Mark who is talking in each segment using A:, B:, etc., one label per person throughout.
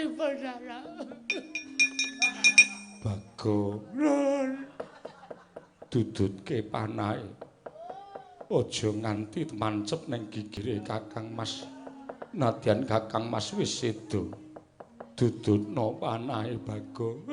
A: Pripun Dara? Bagong. Dudutke panahe. Aja nganti mancep ning gigire Kakang Mas. Nadyan Kakang Mas wis sedo. Dudutno panahe Bagong.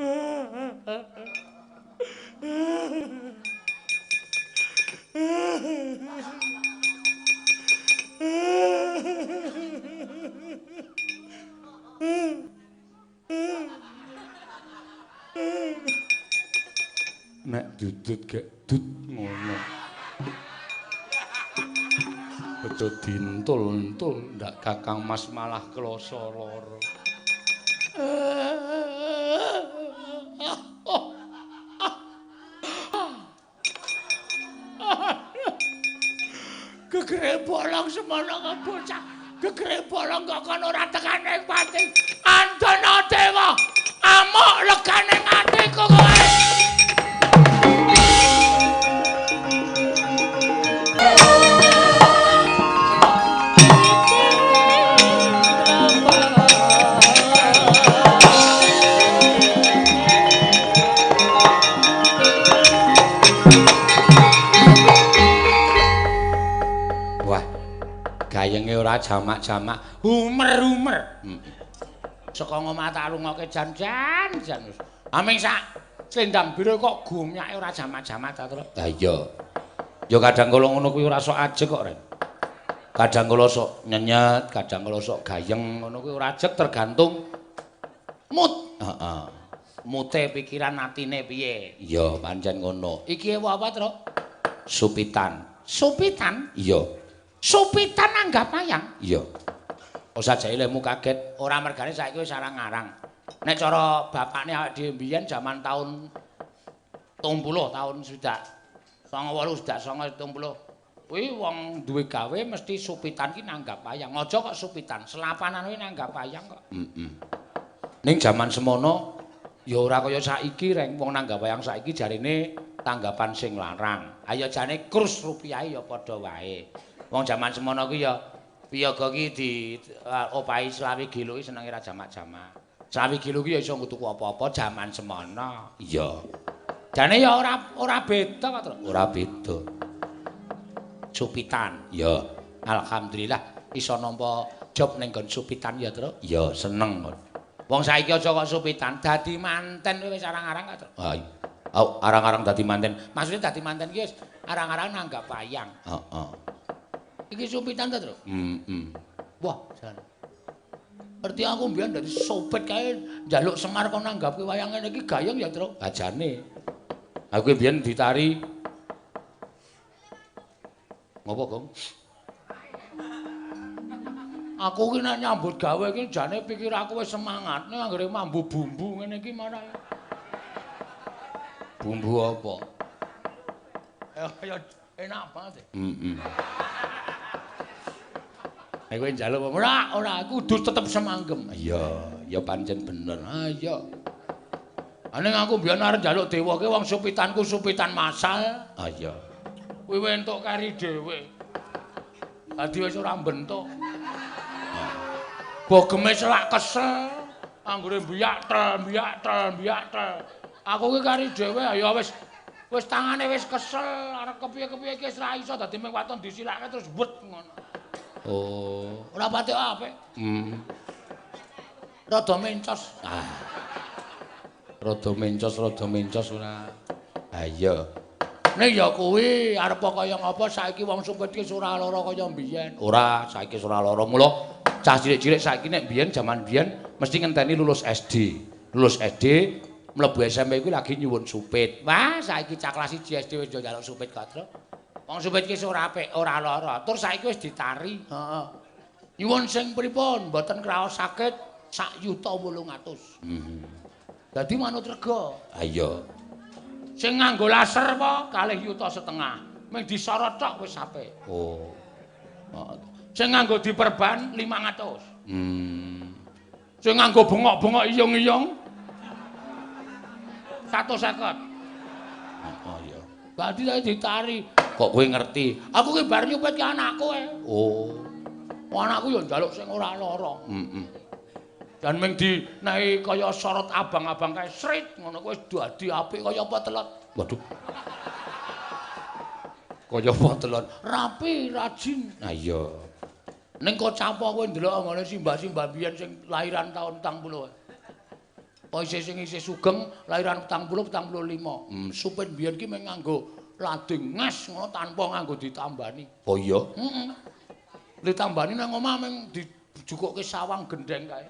A: Nek dudut gek dut ngono. Aja dintul-entul ndak Kakang Mas malah kloso lara. Gegere bolong semono bocah. Gegere bolong kok kono ora tekane pati. Andana dewa amuk legane atiku kowe. Gayenge ora jamak-jamak, humer-humer. Saka ngomah tak rungokke jan-jan jan. Aming sak slendang biru kok gumyake ora jamak-jamak ta, Tru? Lah iya. Ya kadang kala ngono kuwi ora sok ajeg kok, Ren. Kadang kala sok nyenyet, kadang kala sok gayeng ngono kuwi ora ajeg tergantung mood. Heeh. Mute pikiran atine piye? Iya, pancen ngono. Iki apa, Tru? Supitan. Supitan? Iya. Supitan nanggap wayang? Iya. Ora sajake lemu kaget, ora mergane saiki wis arang-arang. Nek cara bapakne awake dhewe mbiyen jaman taun 70 tahun swidak 98 swidak 9 70 kuwi wong duwe gawe mesti supitan ki nanggap wayang. Aja kok supitan, selapanan kuwi nanggap wayang kok. Heeh. Ning jaman semono ya ora kaya saiki, Reng. Wong nanggap wayang saiki jarine tanggapan sing larang. Ayo jane krus rupiahe ya padha wae. Wong jaman semono kuwi ya piyaga ki di opahi selawi gilo ki senenge ra jamak-jamak. Selawi gilo ki ya iso tuku apa-apa jaman semono. Iya. Jane ya ora beda kok, Tru. Ora beda. Supitan. Iya. Alhamdulillah iso nampa job ning nggon supitan ya, Tru. Iya, seneng kon. Wong saiki aja kok supitan, dadi manten wis arang-arang kok, Tru. Ha iya. Oh, arang-arang dadi manten. Maksudnya dadi manten ki wis arang-arang nanggap wayang. Heeh. Iki supitan ta, Tru? Heeh. Wah, jan. Ngerti aku mbiyen dadi supit kae njaluk Semar kon nanggapke wayang ngene iki gayeng ya, Tru. Ha jane. Aku mbiyen ditari ngopo, Gong? Aku ki nek nyambut gawe iki jane pikir aku wis semangat nek anggere mambu bumbu ngene iki marah. Bumbu apa? Ya enak banget. Heeh. Nek kowe njaluk apa? Ora, ora, kudu tetep semanggem. Iya, ya pancen bener. Ha iya. Ning aku mbiyen arep njaluk dewa ki wong supitanku supitan masal. Ha iya. Kuwi entuk kari dhewe. Dadi wis ora mbentuk. Bogeme selak kesel, anggere mbiyak tel, mbiyak tel, mbiyak tel. Aku ki kari dhewe ya wis wis tangane wis kesel, arep kepiye-kepiye ki wis ra iso dadi mung waton disilake terus wet ngono. Oh, ora pati apik. Rada mencos. Ah. Rada mencos ora. Ha iya. Ning ya kuwi arep kaya ngapa saiki wong supit ki ora lara kaya mbiyen. Ora, saiki ora lara. Mula cah cilik-cilik saiki nek mbiyen jaman mbiyen mesti ngenteni lulus SD. Lulus SD mlebu SMP kuwi lagi nyuwun supit. Wah, saiki cah kelas 1 SD wis njaluk supit kok, Tru. Wong supit ki ora apik, ora lara. Tur saiki wis ditari. Heeh. Nyuwun sing pripun? Mboten kraos sakit 1.800.000. Heeh. Dadi manut rega. Ha iya. Sing nganggo laser apa 2,5 juta. Mung disorot tok wis apik. Oh. Heeh. Sing nganggo diperban 500. Sing nganggo bengok-bengok iyung-iyung 150. Oh iya. Dadi ditari. Kok kowe ngerti? Aku ki bar nyupit ki anakku e. Oh. Anakku ya njaluk sing ora lara. Heeh. Dan ming dinehi kaya sorot abang-abang kae srit ngono kuwi wis dadi apik kaya apa telot. Waduh. Kaya apa telot? Rapi, rajin. Ha iya. Ning kok campo kowe ndelok ngene simbah-simbah biyen sing lahiran taun 40. Apa isih sing isih sugeng lahiran 40 45. Supit biyen ki mung nganggo lading nges ngono tanpa nganggo ditambani. Oh iya? Heeh. Ditambani nang omah mung dijukukke sawang gendheng kae.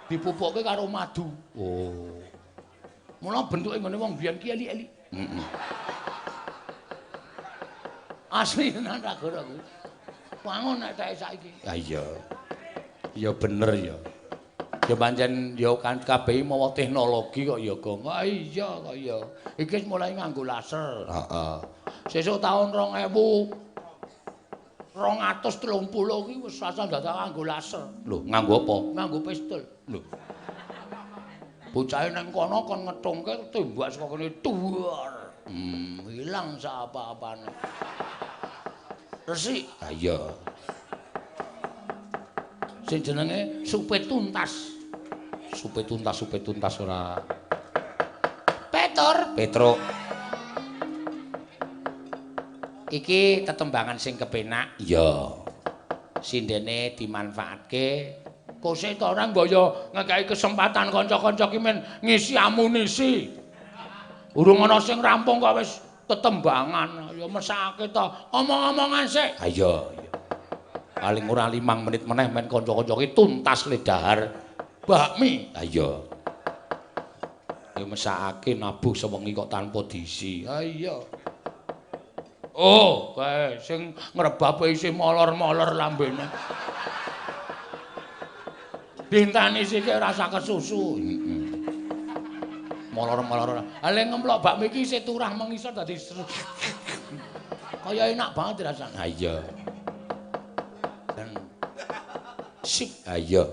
A: Dipupukke karo madu. Oh. Mula bentuke ngene wong biyen ki eli-eli. Heeh. Asli tenan ra goro kuwi. Wangun nek teke saiki. Ha iya. Ya bener ya. Ya pancen ya kan kabeh mawa teknologi kok ya, Gong. Ha iya kok ya. Iki wis mulai nganggo laser. Heeh. Sesuk taun 2230 ki wis asal dadak nganggo laser. Lho, nganggo apa? Nganggo pistol. Lho. Bocahe nang kono kon ngethungke tembak saka kene duar. Ilang sak apa-apane. Resik. Ha iya. Sing jenenge supit tuntas. Supit tuntas ora. Petor, Petruk. Iki tetembangan sing kepenak. Iya. Sindene dimanfaatke. Kose ta ora mbaya ngekeki kesempatan kanca-kanca ki men ngisi amunisi. Urung ana sing rampung kok wis tetembangan. Ya mesake ta. Omong-omongan sik. Ha iya. Paling ora 5 menit meneh men kanca-kanca ki tuntas le dahar bakmi. Ha iya. Ya mesakake nabuh sewengi kok tanpa diisi. Ha iya. Oh, kae sing ngrebape isih molor-molor lambene. Dintani sik rasa kesusu. Heeh. Molor-molor. Ha le ngemplok bakmi iki isih turah mengisor dadi kaya enak banget rasane. Ha iya. Sip. Ayo.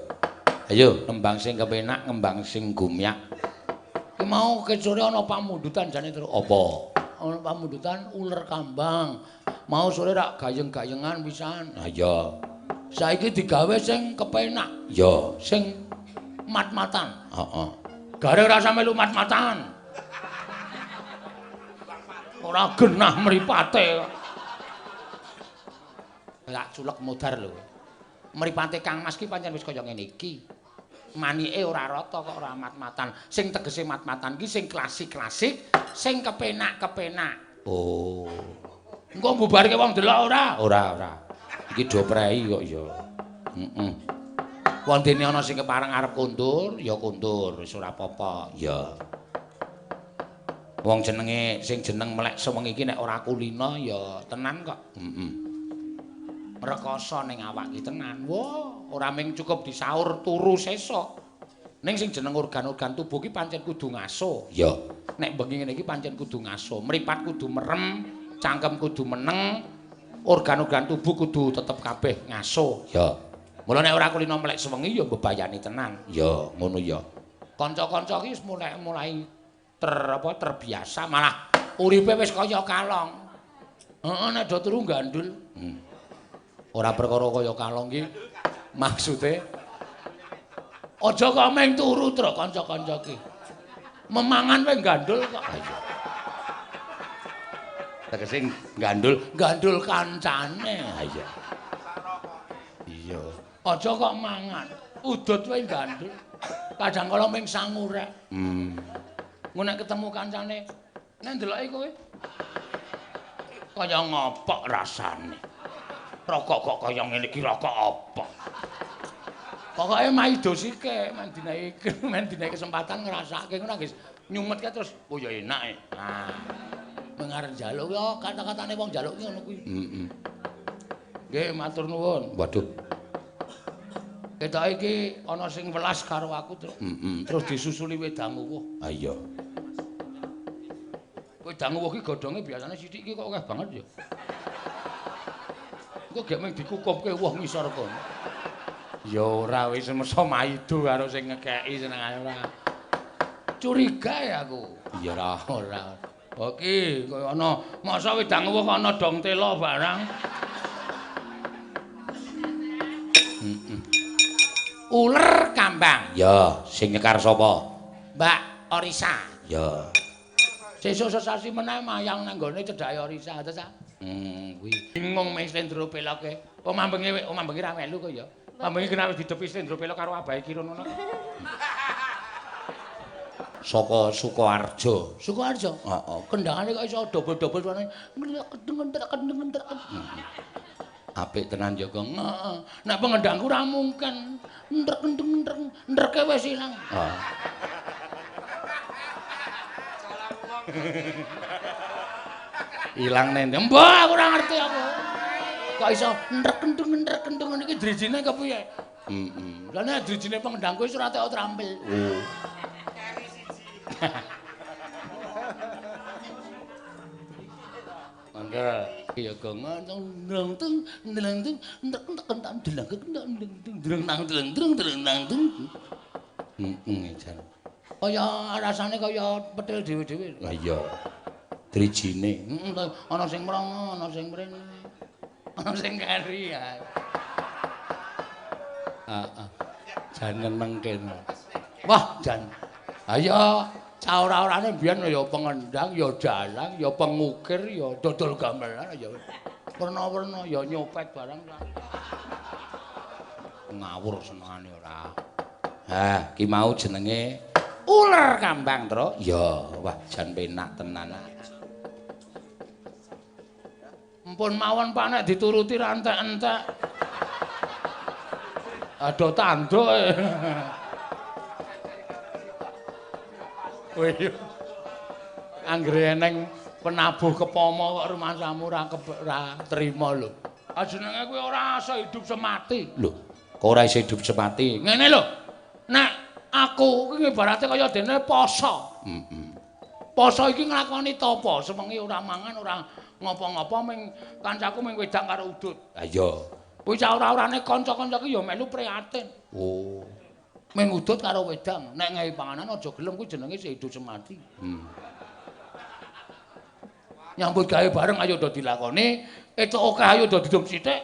A: Ayo nembang sing kepenak, ngembang sing gumyak. Ki mau sore ana pamundutan jane terus apa? Ana pamundutan uler kambang. Mau sore rak gayeng-gayengan pisan. Ha iya. Saiki digawe sing kepenak. Ya, sing mat-matan. Heeh. Gareng rasa melu mat-matan. Ora genah mripate. Tak culek modar lho. Mripate Kang Mas ki pancen wis kaya ngene iki. Manike ora rata kok ora mat-matan. Sing tegese mat-matan ki sing klasik-klasik, sing kepenak-kepenak. Oh. Engko mbubarke wong delok ora? Ora, ora. Iki do prei kok ya. Heeh. Wondene ana sing kepareng arep kondur, ya kondur, wis ora apa-apa. Ya. Wong jenenge sing jeneng melek sewengi iki nek ora kulina ya tenan kok. Heeh. Rekoso ning awak ki tenan. Wah, ora mung cukup disaur turu sesuk. Ning sing jeneng organ-organ tubuh ki pancen kudu ngaso. Ya. Nek bengi ngene iki pancen kudu ngaso. Mripat kudu merem, cangkem kudu meneng, organ-organ tubuh kudu tetep kabeh ngaso. Ya. Mula nek ora kulino melek sewengi ya mbebayani tenan. Ya, ngono ya. Kanca-kanca ki wis mulai terbiasa malah uripe wis kaya kalong. Heeh, nek do turu gandul. Ora perkara kaya kalong ki maksude aja kok meng turu tro kanca-kanca ki. Memangan wae gandul kok. Ha iya. Tegese gandul, gandul kancane. Ha iya. Iya. Aja kok mangan, udut wae gandul. Kadang kala ming sangu rek. Engko nek ketemu kancane, nek ndeloki kowe kaya ngopok rasane. Rokok kok kaya ngene iki rokok apa? Pokoke maido sike, men dinaiki kesempatan ngrasake ngono guys. Nyumet kae terus oh ya enak e. Nah, mengarep njaluk ya kata-katane wong njaluk ki ngono kuwi. Heeh. Nggih, matur nuwun. Waduh. Ketoke iki ana sing welas karo aku, Truk. Heeh. Terus disusuli wedang uwuh. Ha iya. Wedang uwuh ki godhonge biasane sithik iki kok akeh banget ya. Engko gek mung dikukupke uwuh ngisor kono. Ya ora wis meso maido karo sing ngekeki senengane ora. Curiga ya aku. Ya ora ora. Oke, kaya ana masa wedang uwuh ana dong telo barang. Heeh. Uler Kambang. Ya, sing nyekar sapa? Mbak Orisa. Ya. Sesuk sesasi meneh mayang nang nggone cedhake Orisa, ta, Cak? Kuwi. Bingung meh slendro peloke. Oh mambengi, oh mambengi ra melu kok ya. Mambengi kena wis didepi slendro pelok karo abahe Kirun ngono. Saka Sukoharjo. Sukoharjo? Heeh. Kendangane kok iso dobel-dobel suarane. Apik tenan ya, Gong. Heeh. Nek pengendangku ora mungkin. Ndrek ndrek ndreke wis ilang. Heeh. Ilang nende. Mbah, aku ora ngerti aku. Kok iso ndrek ndrek ndrek iki drijine kepiye? Heeh. Lah nek drijine pengendangku wis ora tek trampil. Oh. Mangga ya gong ndang tung ndang tung ndek ndek ndang ndang ndang ndang ndang ndang ndang. Heeh jan. Kaya rasane kaya petil dhewe-dhewe. Lah iya. Drijine. Heeh ana sing mrono, ana sing mrene. Ana sing keri ya. Heeh. Jan nyenengke. Wah, jan. Ayo cah ora-orane biyen ya pengendang, ya dalang, ya pengukir, ya dodol gamelan ya. Werna-werna ya nyopet barang. Ngawur senengane ora. Ha, ki mau jenenge Uler Kambang, Tru. Ya, wah jan penak tenan. Ampun mawon Pak nek dituruti ra entek-entek. Aduh tanduk. Wih. Anggere eneng penabuh kepomo kok rumangsamu ora trima lho. Ajenenge kuwi ora iso hidup semati. Lho, kok ora iso hidup semati? Ngene lho. Nek aku iki ibarate kaya dene poso. Heeh. Poso iki nglakoni tapa, sewengi ora mangan, ora ngopo-ngopo ming kancaku ming wedang karo udut. Ha iya. Kuwi cah ora-orane kanca-kanca ki ya melu prihatin. Oh. Ming udut karo wedang, nek ngehi panganan aja gelem kuwi jenenge hidup semati. Nyambut gawe bareng ayo do dilakoni, entuk akeh ayo do didum sithik.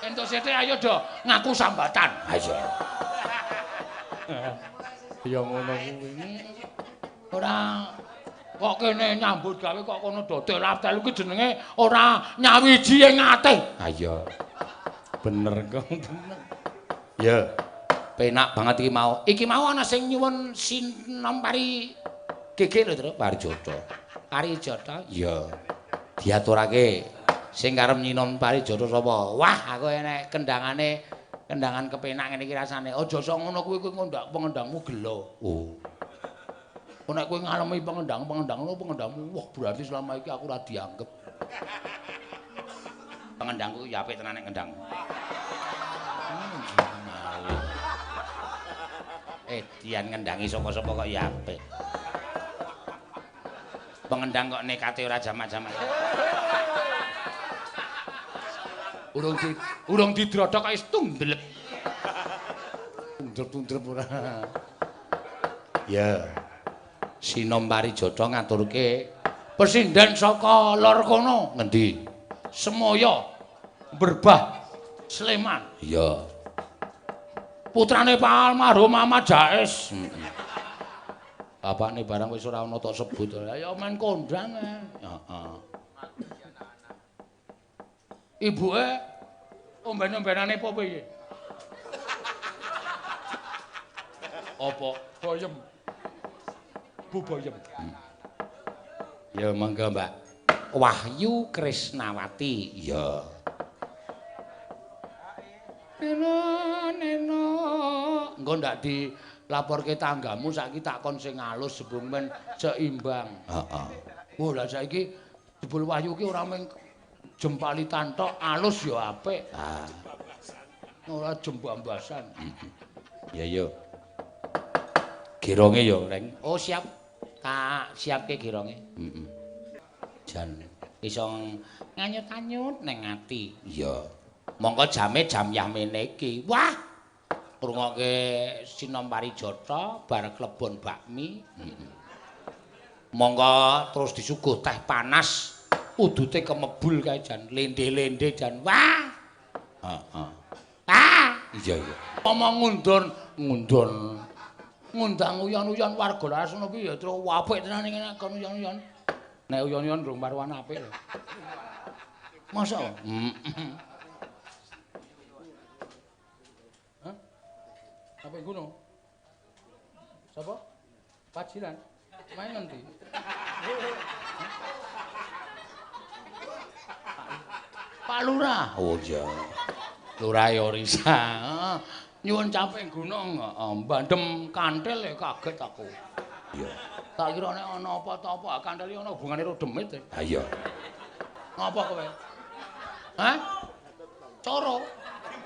A: Entuk sithik ayo do ngaku sambatan. Ha iya. Ya ngono kuwi. Ora kok kene nyambut gawe kok kono do telap-telap kuwi jenenge ora nyawiji ing ati. Ha iya. Bener kok bener. Ya. Penak banget iki mau. Iki mau ana sing nyuwun sinom pari gege lho, Tru. Parijata. Parijata? Iya. Diaturake sing karep nyinom parijata sapa? Wah, aku enek kendangane, kendangan kepenak ngene iki rasane. Aja sok ngono kuwi kuwi ngondak pengendangmu gelo. Oh. Kok nek kowe ngalemi pengendang-pengendang ngono pengendangmu, wah berarti selama iki aku ora dianggep. Pengendangku ya apik tenan nek ngendang. Dian ngendangi sapa-sapa kok ya apik. Pengendang kok nekate ora jamak-jamak. Urung didrodhok wis tundlep. Tundrep-tundrep ora. Ya. Sinom Parijata ngaturke pesinden saka lor kono. Ngendi? Semoyo Berbah Sleman. Iya. Putrane Pak almarhum Ahmad Jais. Bapakne barang wis ora ana tok sebut. Ya men kondang. Heeh. Ibuke omben-ombenane apa piye? Apa? Boyem. Bu Boyem. Ya monggo, Mbak. Wahyu Krisnawati. Iya. Neno neno. Engko ndak dilaporke tanggamu saiki tak kon sing alus jebul men seimbang. Heeh. Oh lah saiki jebul Wahyu ki ora mung jempalitan tok, alus ya apik. Ha. Ora jembambasan. Ya ya. Gironge ya, Reng. Oh siap. Tak siapke gironge. Heeh. Jan iso nganyut-anyut ning ati. Iya. Mongko jame jam yahmene iki. Wah. Ngrungokke sinom parijata bar klebon bakmi. Heeh. Mongko terus disuguh teh panas, udute kemebul kae jan lende-lende jan. Wah. Heeh. Iya iya. Omong ngundon, ngundon. Ngundang uyon-uyon warga laras ngono kuwi ya terus apik tenan ning kon uyon-uyon. Nek uyon-uyon rung paruan apik lho. Mosok? Heeh. Hah? Apa gunung? Sapa? Pajiran. Main ngendi? Pak Lurah. Oh iya. Lurah ya Risa. Nyuwun caping gunung, bandem kantil ya kaget aku. Iya. Tak kira nek ana apa ta apa kantil iki ana hubungane karo demit. Ha iya. Ngapa kowe? Hah? Coro.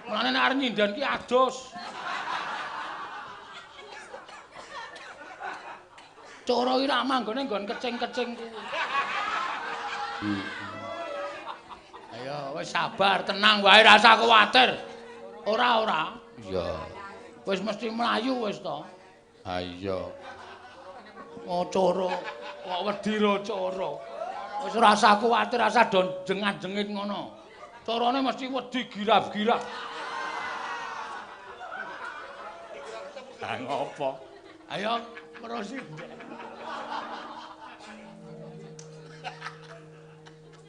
A: Mulane nek arep nyindan ki adus. Coro iki rak manggone nggon kecing-kecing kuwi. Ayo wis sabar, tenang wae rasa kuwatir. Ora ora. Iya. Wis mesti mlayu wis to. Ha iya. Oh coro, kok wedi ro coro. Wis ora usah kuwatir, rasa do jengat-jengit ngono. Corone mesti wedi girap-girap. Lah ngopo? Ayo merosi.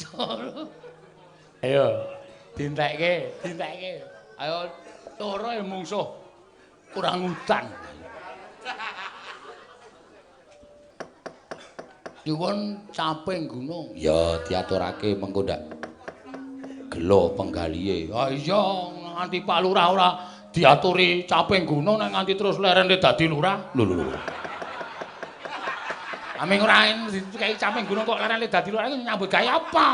A: Coro. Ayo dintekke, dintekke. Ayo coro e mungsuh kurang udan. Nyuwun caping gunung. Ya diaturake mengko ndak gelo penggalihe. Ha iya nganti Pak Lurah ora diaturi caping gunung nek nganti terus lerene dadi lurah. Lho lho lho. Aming ora dikeki caping gunung kok lerene dadi lurah iki nyambut gawe apa?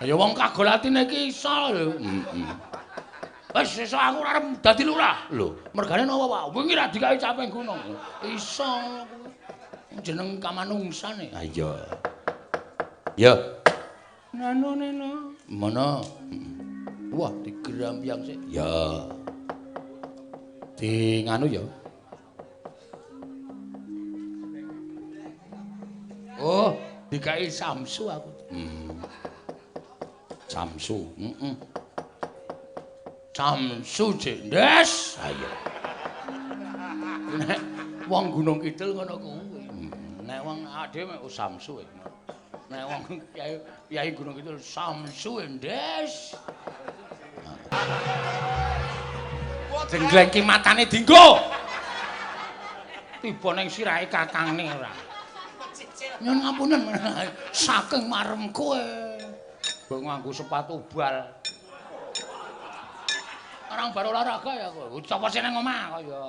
A: Ya wong kagol atine iki iso lho. Heeh. Wis sesuk aku ora arep dadi lurah. Lho, mergane napa, Pak? Wingi ra dikeki caping gunung. Iso kuwi. Jeneng kamanungsan e. Ha iya. Ya. Nano neno. Mana? Wah, digerambyang sik. Ya. Di nganu ya. Oh, dikai Samsu aku. Samsu, heeh. Samsu jendes. Ha iya. Nek wong Gunung Kidul ngono kuwi. Nek wong awake dhewe Samsu. Nek wong Kyai Gunung Kidul Samsu endes. Jenggleng ki matane dinggo. Tiba ning sirahe kakangne ora. Nyun ngapunten saking marem kowe. Mbok nganggo sepatu bal. Orang baru olahraga ya kowe. Sapa sing nang omah kaya.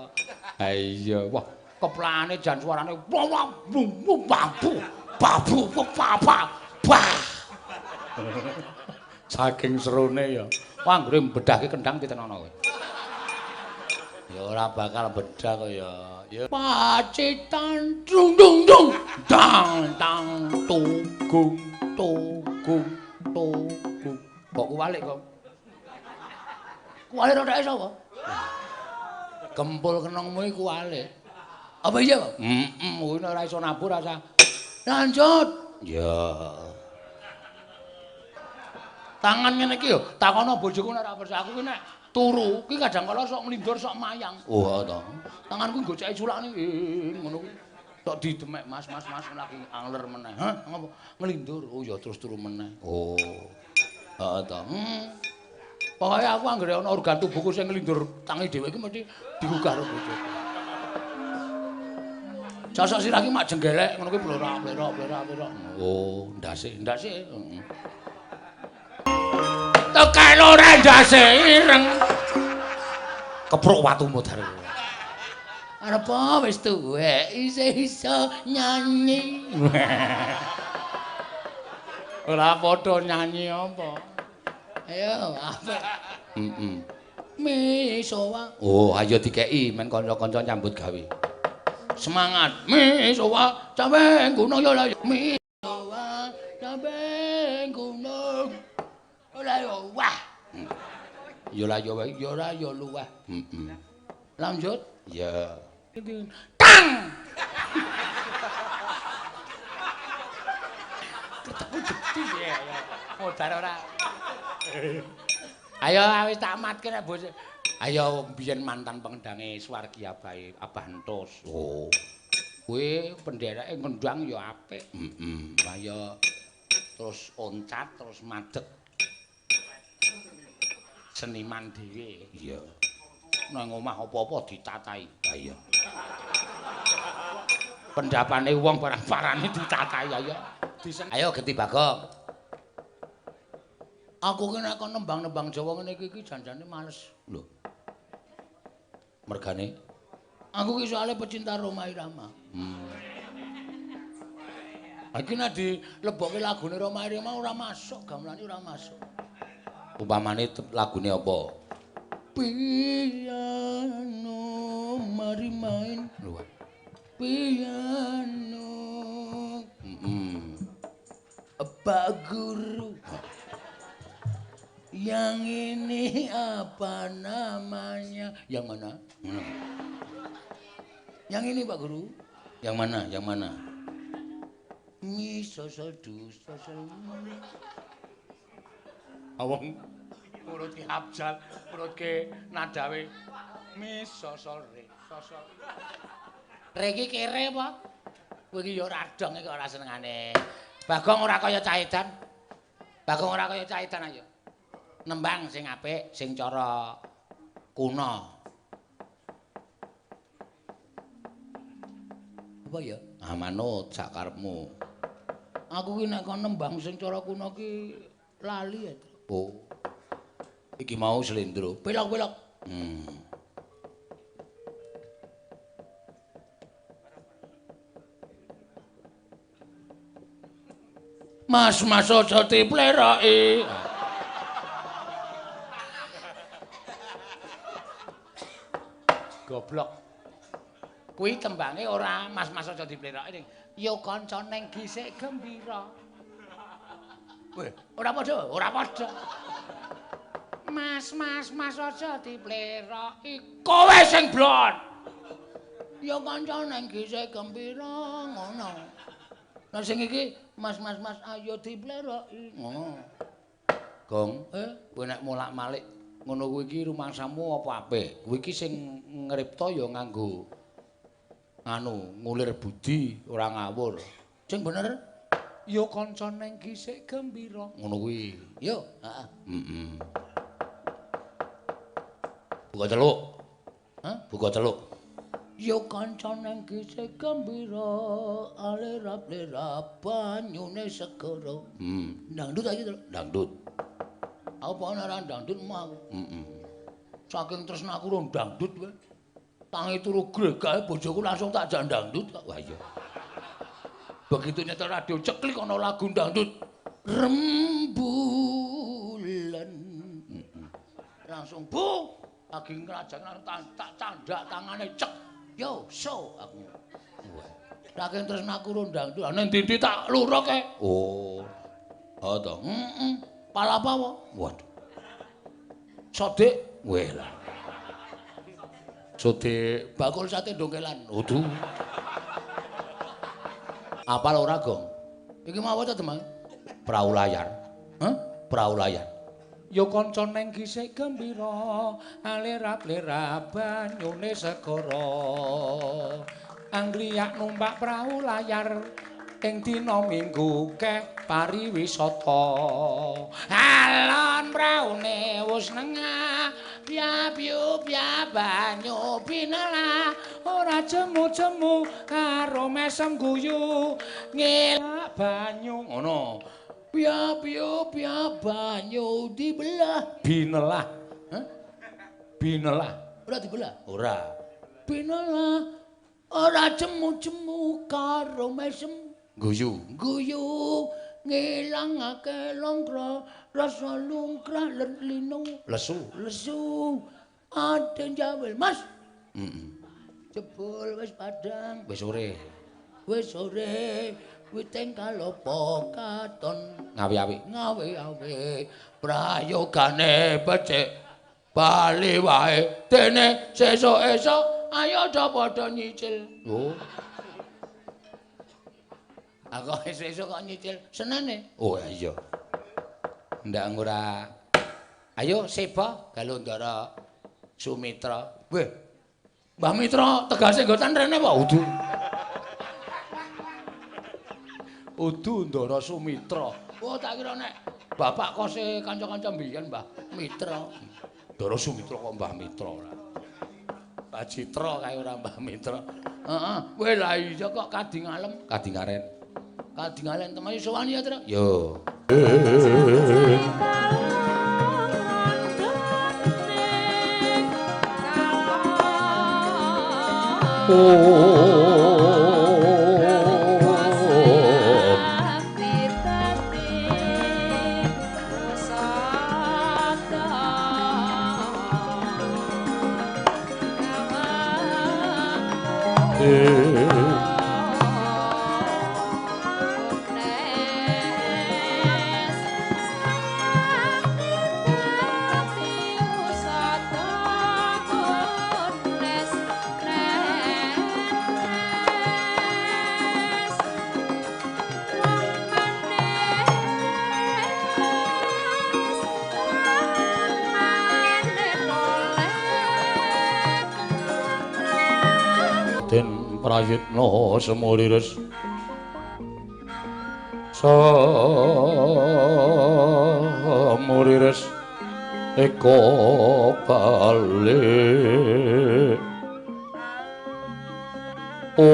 A: Ha iya, wah keplane jan suarane wah wah bum bum babu babu papa bah. Saking serune ya. Wah anggere mbedahke kendang titenono kowe. Ya ora bakal bedah kok ya. Ya Pacitan dung dung dung dang tang tugung tugung tugung. Kok kuwalik kok. Kuwalik rodake sapa? Gempul kenongmu iki kuwalik. Apa iya kok? Heeh, kuwi ora iso nabur rasa. Lanjut. Ya. Tangan ngene iki yo, takono bojoku nek ora percaya aku ki nek turu ki kadang kala sok nglindur sok mayang. Oh, to. Tanganku goceki culakne ngono kuwi. Tok didemek Mas, Mas, Mas lagi angler meneh. Hah, ngopo? Nglindur. Oh ya terus turu meneh. Oh. Heeh to. Pokoke aku anggere ana organ tubuhku sing nglindur tangi dhewe iki mesti digugah karo bojoku. Sosok sirah ki mak jenggelek ngono kuwi blorak blorak blorak blorak. Oh, ndase, ndase. Heeh. Tekan ora ndase ireng. Kepruk watu modar. Arep wis tuwek isih iso nyanyi. Ora padha nyanyi apa. Ayo, apik. Heeh. Misowa. Oh, ayo dikeki men kanca-kanca nyambut gawe. Semangat. Misowa sampe gunung ya lah. Misowa sampe gunung. Ora yo wah. Ya lah ya wae, ya ora ya luweh. Heeh. Lanjut. Ya. Tang. Ketemu jeti ya. Modar ora. Ayo wis tak matke nek bos. Ayo biyen mantan pengendange swargi abahe Abah Entus. Oh. Kuwi pendereke ngendang ya apik. Heeh. Lah ya terus oncat terus madeg. Seniman dhewe. Iya. Nang omah apa-apa ditatahi. Lah iya. Pendapane wong barang parane ditatahi ayo. Ayo genti Bagong. Aku ki nek kon nembang-nembang Jawa ngene iki janjane males. Lho. Mergane aku ki soalé pecinta Rhoma Irama. Iki nek dilebokke lagune Rhoma Irama ora masuk, gamelane ora masuk. Umpamane lagune apa? Piano mari main. Lho. Piano. Pak Guru. Yang ini apa namanya? Yang mana? Yang ini Pak Guru. Yang mana? Yang mana? Mi so sol do so sol. Awong urutke abjad, urutke nadawe mi so sol re so sol. Re iki kere apa? Kowe iki ya ora dong iki ora senengane. Bagong ora kaya cah edan. Bagong ora kaya cah edan ayo. Nembang sing apik, sing cara kuno. Apa ya? Ah manut sak karepmu. Aku ki nek kon nembang sing cara kuno ki lali ya. Oh. Iki mau slendro. Pelok-pelok. Mas, mas aja dipleroki. Goblok. Kuwi tembange ora mas-mas aja dipleroki ning ya kanca neng gisik gembira. Weh, ora padha, ora padha. Mas, mas, mas aja dipleroki. Kowe sing blon. Ya kanca neng gisik gembira ngono. Lah sing iki mas, mas, mas ayo dipleroki ngono. Gong, kowe nek molak-malik ngono kuwi iki rumangsamu apa apik? Kuwi iki sing ngripta ya nganggo anu ngulir budi ora ngawur. Sing bener ya kanca neng gisik gembira ngono kuwi. Yo, heeh. Heeh. Buka celuk. Hah? Buka celuk. Ya kanca neng gisik gembira alirap-lirap banyune segara. Dangdut iki to? Dangdut. Aku pokoke ora dangdut mah aku. Heeh. Saking tresnaku ro dangdut kowe. Tangi turu gregahe bojoku langsung tak jak dangdut. Wah iya. Begitu nyetel radio ceklik ana lagu dangdut. Rembulan. Langsung bu, lagi ngrajang tak candak tangane cek. Yo, so aku. Wah. Saking tresnaku ro dangdut. Nang ndi-ndi tak luruke. Oh. Oh to. Heeh. Palapa apa? Waduh. Sodik, weh lah. Sodik bakul sate dongkelan. Waduh. Apal ora, Gong? Iki mau apa ta, Demang? Prau layar. Hah? Prau layar. Ya kanca neng gisik gembira, alirap-lirap banyune segara. Angliyak numpak prau layar ing dina Minggu keh pariwisata. Alon praune wis nengah, piap-piup ya banyu pinelah, ora jemu-jemu karo mesem guyu ngelak banyu ngono. Piap-piup ya banyu dibelah, binelah. Hah? Binelah. Ora dibelah? Ora. Binelah ora jemu-jemu karo mesem guyu guyu ngilangake longkra rasa lungkrah linu lesu lesu ate njawil mas. Jebul wis padang wis sore wis sore witeng kalopo katon ngawi-awi ngawi-awi prayogane becik bali wae dene sesuk esuk ayo do padha nyicil. Oh. Aku esuk-esuk kok nyicil senene. Oh iya. Ndak ora. Ayo seba Galundara. Sumitra. Weh. Mbah Mitra tegase nggotan rene apa udu? Udu Ndara Sumitra. Oh tak kira nek bapak kose kanca-kanca mbiyen Mbah Mitra. Ndara Sumitra kok Mbah Mitra ora. Mbah Citra kae ora Mbah Mitra. Heeh. Weh lah iya kok kadingalem, kadingaren. Kadingalen temane sowan ya, Tra? Yo. Prayitna semurires samurires eka balik om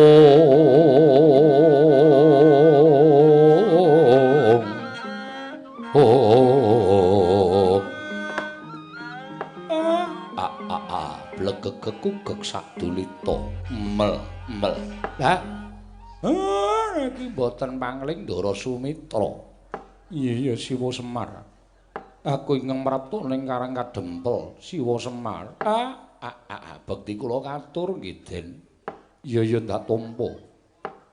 A: om a a a blegegekugek sadulita mel mel. Lah, iki mboten pangling Ndara Sumitra. Iya Siwa Semar. Aku ingkang mraptu ning Karang Kadempel, Siwa Semar. Bekti kula katur nggih, Den. Iya ya ndak tampa.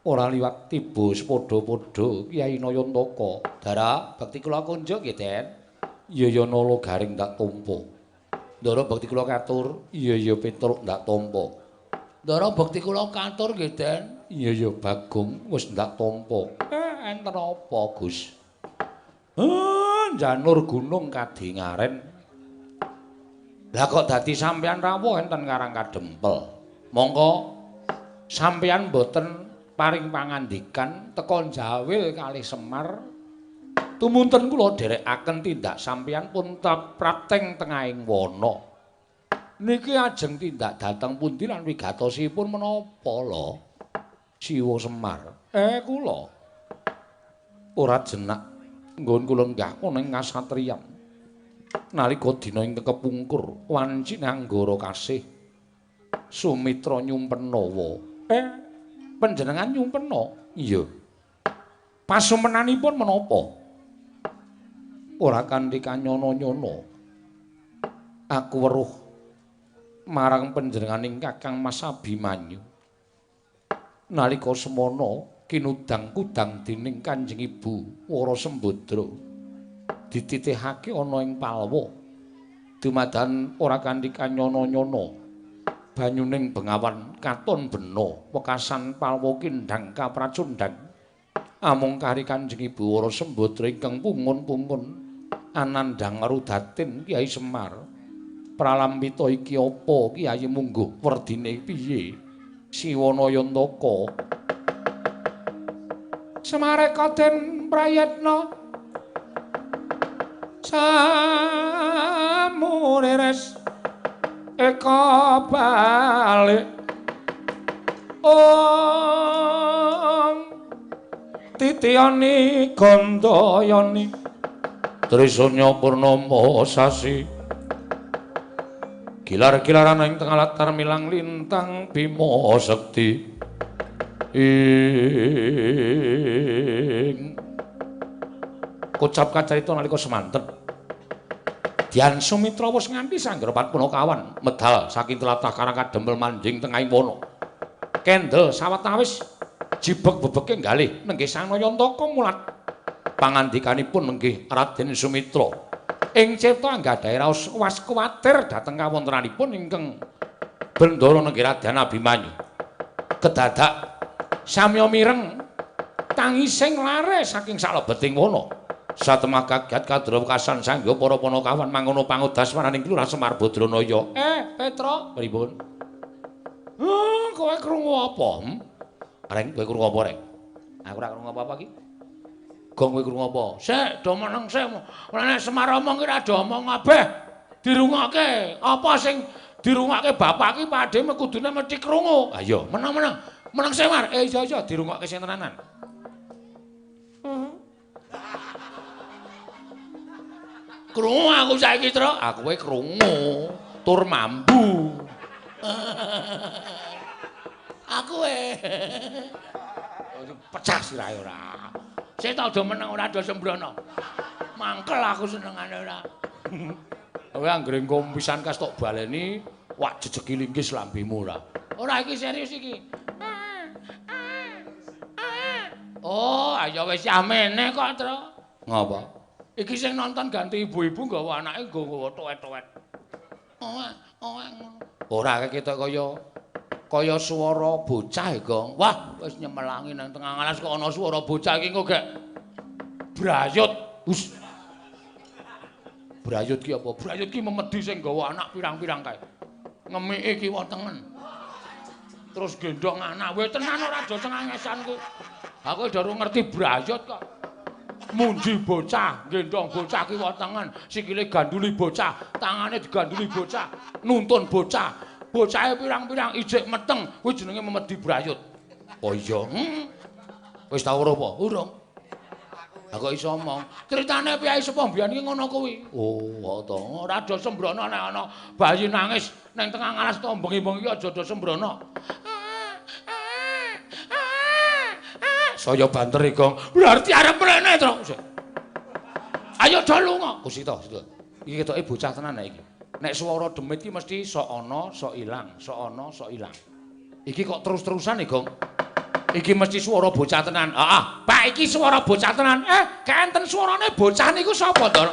A: Ora liwat tiba sepadha-padha Kyai Nayantaka. Dara, bekti kula kunjuk nggih, Den. Iya ya Nala Garing ndak tampa. Ndara bekti kula katur. Iya ya Petruk ndak tampa. Ndara bekti kula katur nggih, Den. Iya ya Bagong wis ndak tampa. Enten apa, Gus? Janur gunung kadingaren. Lah kok dadi sampeyan rawuh enten Karang Kadempel. Mongko sampeyan mboten paring pangandikan teka njawil kalih Semar. Tumunten kula dherekaken tindak sampeyan pun prapteng tengahing wana. Niki ajeng tindak dhateng pundi lan wigatosipun menapa lho? Siwa Semar. Kula ora jenak nggon kula nggah ning kasatriyan. Nalika dina ingkang kepungkur wanci Anggara kasih Sumitra nyumpenawa. Panjenengan nyumpena? Iya. Pasumenanipun menapa? Ora kanthi kanyana-nyana. Aku weruh marang panjenenganing Kakang Mas Abimanyu. Nalika semana kinudang kudang dening Kanjeng Ibu Wara Sembadra dititihake ana ing palwa. Dumadan ora kanthi kanyana-nyana. Banyuning bengawan katon bena wekasan palwa kindang kapracundang. Amung kari Kanjeng Ibu Wara Sembadra ingkang pungun-pungun anandhang rudatin Kyai Semar. Pralampita iki apa Kyai mungguh werdine piye? Siwa Nayantaka. Semareka Den Prayitna samurires eka balik om titiyani gandayani Trisanya purnama sasi gilar-gilaran ing tengah latar milang lintang Bima Sekti ing kocap kacarita nalika semanten Dian Sumitra wis nganti sanggara Patpunakawan medal saking tlatah Karang Kadempel manjing tengahing wana. Kendel sawetawis jibeg bebeke galih nenggih Sang Nayantaka mulat pangandikanipun nenggih Raden Sumitra. Ing cipta anggadhahi raos was kuwatir dhateng kawontenanipun ingkang bendara nenggih Raden Abimanyu. Kedadak samya mireng tangising lare saking salebeting wana. Satemah kaget kadra wekasan sangga para panakawan mangono pangudas maraning Kelurahan Semar Badranaya. Petro, pripun? Kowe krungu apa? Reng, kowe krungu apa, Reng? Aku ora krungu apa-apa iki. Gong kowe krungu apa? Sik, do meneng sik. Nek Semar omong ki ora do omong kabeh. Dirungokke. Apa sing dirungokke bapak ki padhe kudune mesti krungu. Ha iya, meneng-meneng. Meneng sik, Mar. Iya iya dirungokke sing tenanan. Krungu aku saiki, Tru. Aku kowe krungu tur mambu. Aku pecah sirahe ora. Sik ta do meneng ora do sembrono. Mangkel aku senengane ora. Kowe anggere engko pisan kas tok baleni wak jejegi linggis lambemu ora. Ora iki serius iki. Oh, ayo wis amene kok, Tru. Ngapa? Iki sing nonton ganti ibu-ibu nggawa anake nggawa tuwet-tuwet. Oh, ngono. Ora ketok kaya swara bocah, Gong. Wah, wis nyemelangi nang tengah alas kok ana swara bocah iki engko gek brayut. Hus. Brayut ki apa? Brayut ki memedi sing nggawa anak pirang-pirang kae. Ngemiki kiwa tengen. Terus gendong anak. Weh tenan ora aja cengengesan ku. Aku durung ngerti brayut kok. Munji bocah, gendong bocah kiwa tengen, sikile ganduli bocah, tangane diganduli bocah, nuntun bocah. Bocahe pirang-pirang ijik meteng, kuwi jenenge memedi brayut. Oh iya. Wis tau ora apa? Urung. Lah kok iso omong? Critane piyai sepuh mbiyen iki ngono kuwi. Oh, to. Ora do sembrono nek ana bayi nangis ning tengah alas to bengi-bengi aja do sembrono. Saya banter iki, Gong. Berarti arep mrene, Tru. Ayo do lunga. Kusita, sita. Iki ketoke bocah tenan nek iki. Nek swara demit iki mesti sok ana, sok ilang, sok ana, sok ilang. Iki kok terus-terusan iki, Gong. Iki mesti swara bocah tenan. Heeh, Pak, iki swara bocah tenan. Kenten swarane bocah niku sapa, Ndara?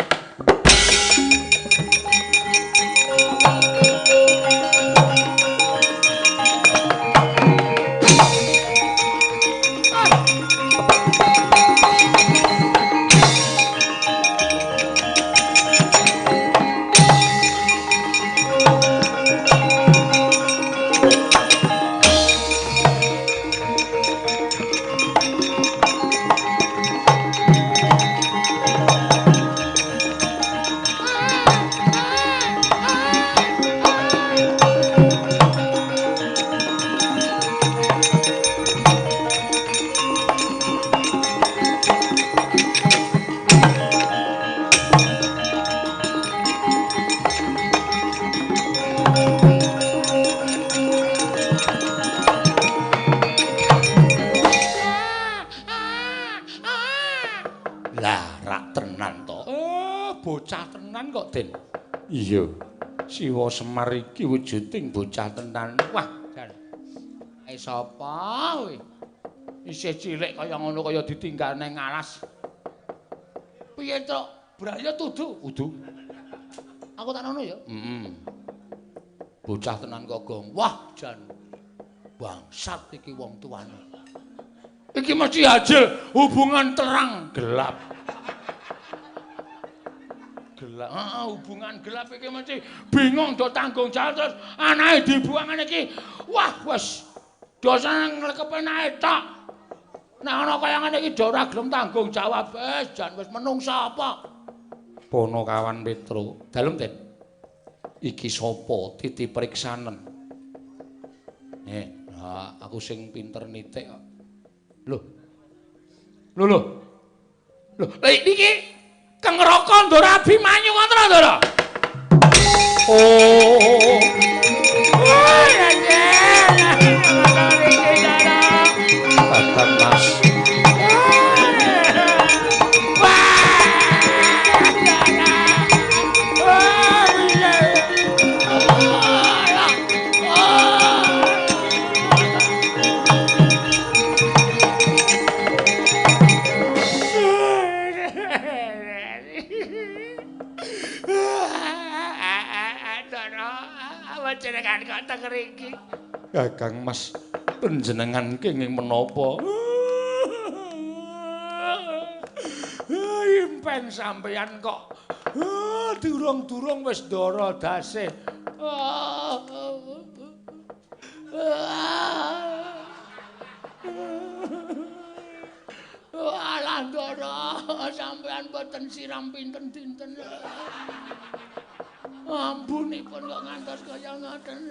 A: Iya, Siwa Semar iki wujuding bocah tenan. Wah, jan. Sapa kowe? Isih cilik kaya ngono kaya ditinggal nang alas. Piye, Truk? Brayut udu? Udu. Aku tak ngono ya? Heeh. Bocah tenan kok, Gong. Wah, jan. Bangsat iki wong tuane. Iki mesti hasil hubungan terang gelap. Gelap. Heeh, hubungan gelap iki mesti bingung do tanggung jawab terus anake dibuang ngene iki. Wah, wis dosane nglekepe anake tok. Nek ana kaya ngene iki do ora gelem tanggung jawab. Wis jan wis menungsa apa? Ponokawan Petro. Dalem, Den. Iki sapa titi priksanen? Aku sing pinter nitik kok. Lho. Lho lho. Lho, lha iki Kengraka Ndara Abimanyu ngoten lho, Ndara. Oh. Bapak Mas. Kakang Mas, panjenengan kenging menapa? Kepriben sampeyan kok durung-durung wis ndara dase. Alah ndara, sampeyan boten siram pinten dinten. Ambunipun kok ngantos kaya ngoten.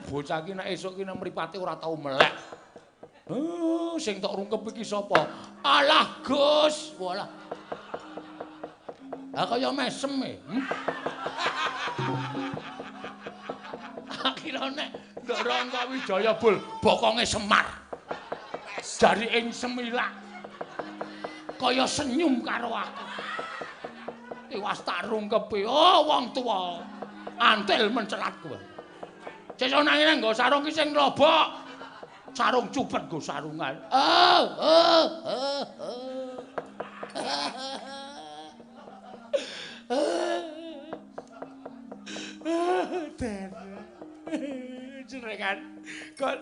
A: Bocah iki nek esuk ki nek mripate ora tau melek. Sing tok rungkep iki sapa? Alah Gus, walah. Ha kaya mesem e. Akhire nek Ndara Angkawijaya bul bokonge Semar. Jari ing semilak. Kaya senyum karo aku. Tiwas tak rungkepi, oh wong tuwa. Antil mencelat kowe. Sesuk nang ngene nggo sarung ki sing lobok. Sarung cupet nggo sarungan. Oh, oh, oh, oh. Den. Jenengan kok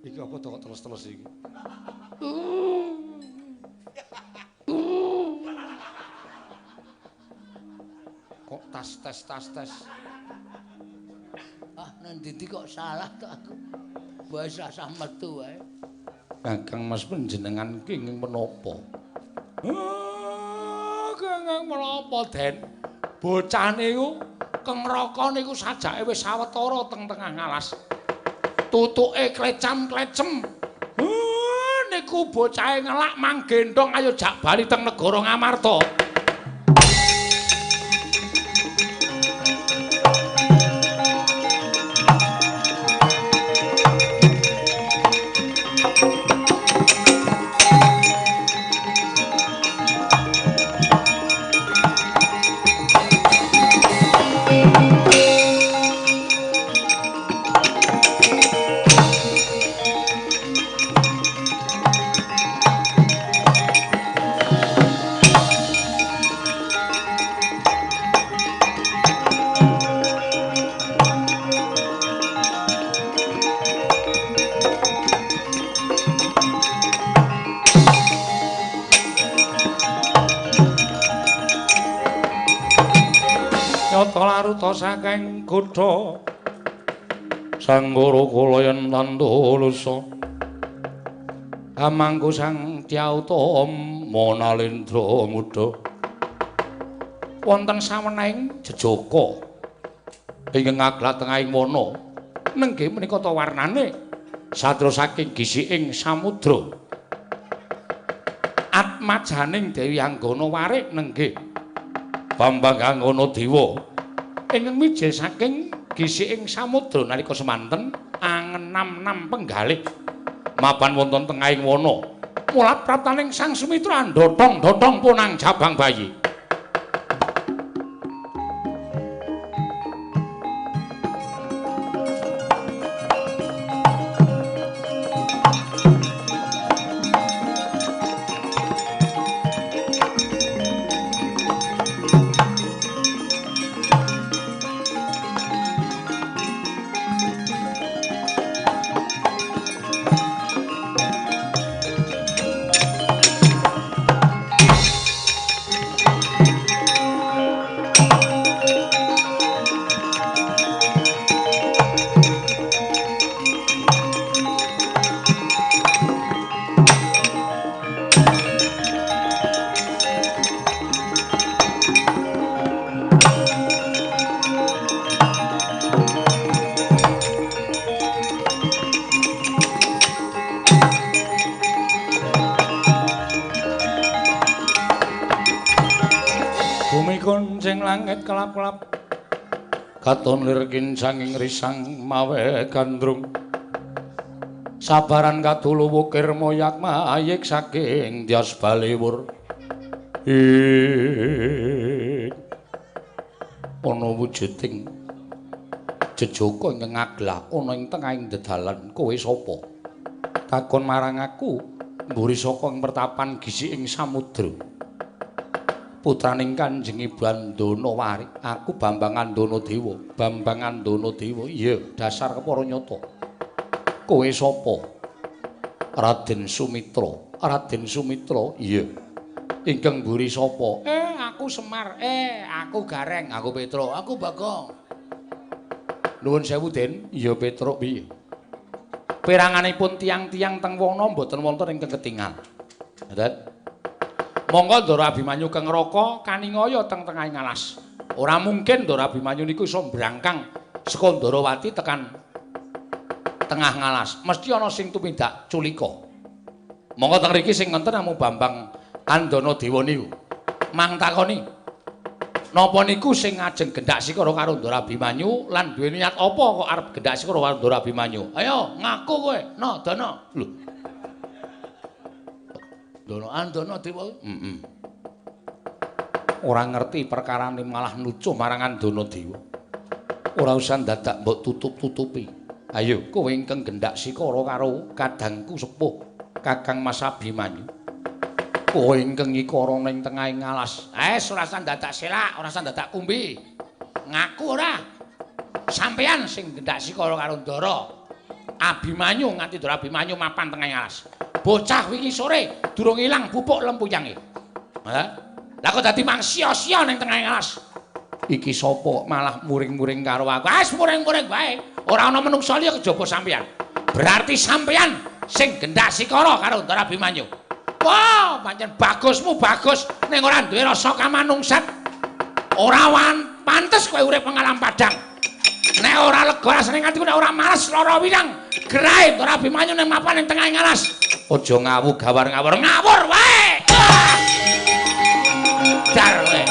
A: iki apa to kok terus-terus iki? Kok tas tes tas tes. Ah, nang ndi kok salah to aku. Wis rasah metu wae. Kakang Mas panjenengan kenging menapa? Kenging menapa, Den? Bocah niku kengraka niku sajake wis sawetara teng tengah ngalas. Tutuke klecam-klecem. Niku bocahe ngelak manggendhong ayo jak bali teng negara Ngamarta. Laruta saking kutha Sanggara kula yen tandulusa amangku sang Dyauta Monalendra muda wonten sawenahing jejaka ingkang ngaglat tengahing wana nenggih menika ta warnane sadra saking gisiking samudra atmajaning Dewi Anggana warik nenggih Bambang Anggana Dewa ingkang mijil saking gisiking samudra nalika semanten angenam-nam penggalih mapan wonten tengahing wana mula praptaning Sang Sumitra ndhotong-ndhotong punang jabang bayi. Langit kelap-kelap katon lir kincanging risang mawe gandrung sabaran kadulu wukir moyak mayik saking Dyas Baliwur ana wujuding jejaka ingkang ngaglah ana ing tengahing dedalan. Kowe sapa? Takon marang aku mburi saka ing pertapan gisiking samudra. Putraning Kanjeng Ibu Andana Warik, aku Bambang Andana Dewa. Bambang Andana Dewa, iya, dasar kepara nyata. Kowe sapa? Raden Sumitra. Raden Sumitra, iya. Ingkang mburi sapa? Aku Semar, aku Gareng, aku Petruk, aku Bagong. Nuwun sewu, Den. Iya, Petruk piye? Peranganipun tiang-tiang teng wana mboten wonten ingkang ketingal. Ngoten. Monggo Ndara Abimanyu keng Raka kaningaya teng tengahing alas. Ora mungkin Ndara Abimanyu niku iso mbrangkang saka Ndarawati tekan tengah ngalas. Mesti ana sing tumindak culika. Monggo teng mriki sing wonten namung Bambang Andana Dewa niku. Mang takoni. Napa niku sing ngajeng gendak sikara karo Ndara Abimanyu lan duwe niat apa kok arep gendak sikara karo Ndara Abimanyu? Ayo ngaku kowe, no Dana. Lho. Dana Andana Dewa. Heeh. Ora ngerti perkarane malah nucuh marang Andana Dewa. Ora usah dadak mbok tutup-tutupi. Ayo kowe ingkang gendak sikara karo kadangku sepuh Kakang Mas Abimanyu. Kowe ingkang ngikara ning tengahing alas. Ora usah dadak selak, ora usah dadak kumbi. Ngaku ora? Sampeyan sing gendak sikara karo Ndara Abimanyu nganti Ndara Abimanyu mapan tengahing alas. Bocah wingi sore durung ilang pupuk lempuyange. Ha? Lah kok dadi mang sia-sia ning tengahing alas. Iki sapa malah muring-muring karo aku. Wis muring-muring wae. Ora ana menungsa liya kejaba sampeyan. Berarti sampeyan sing gendak sikara karo Ndara Abimanyu. Wah, pancen bagusmu bagus ning ora duwe rasa kamanungsan. Ora pantes kowe urip pengalam padang. Nek ora lega rasane atiku nek ora males lara winang. Gerahe Ndara Abimanyu ning mapan ning tengahing alas. Aja ngawu gawar ngawur. Ngawur wae. Dar kowe.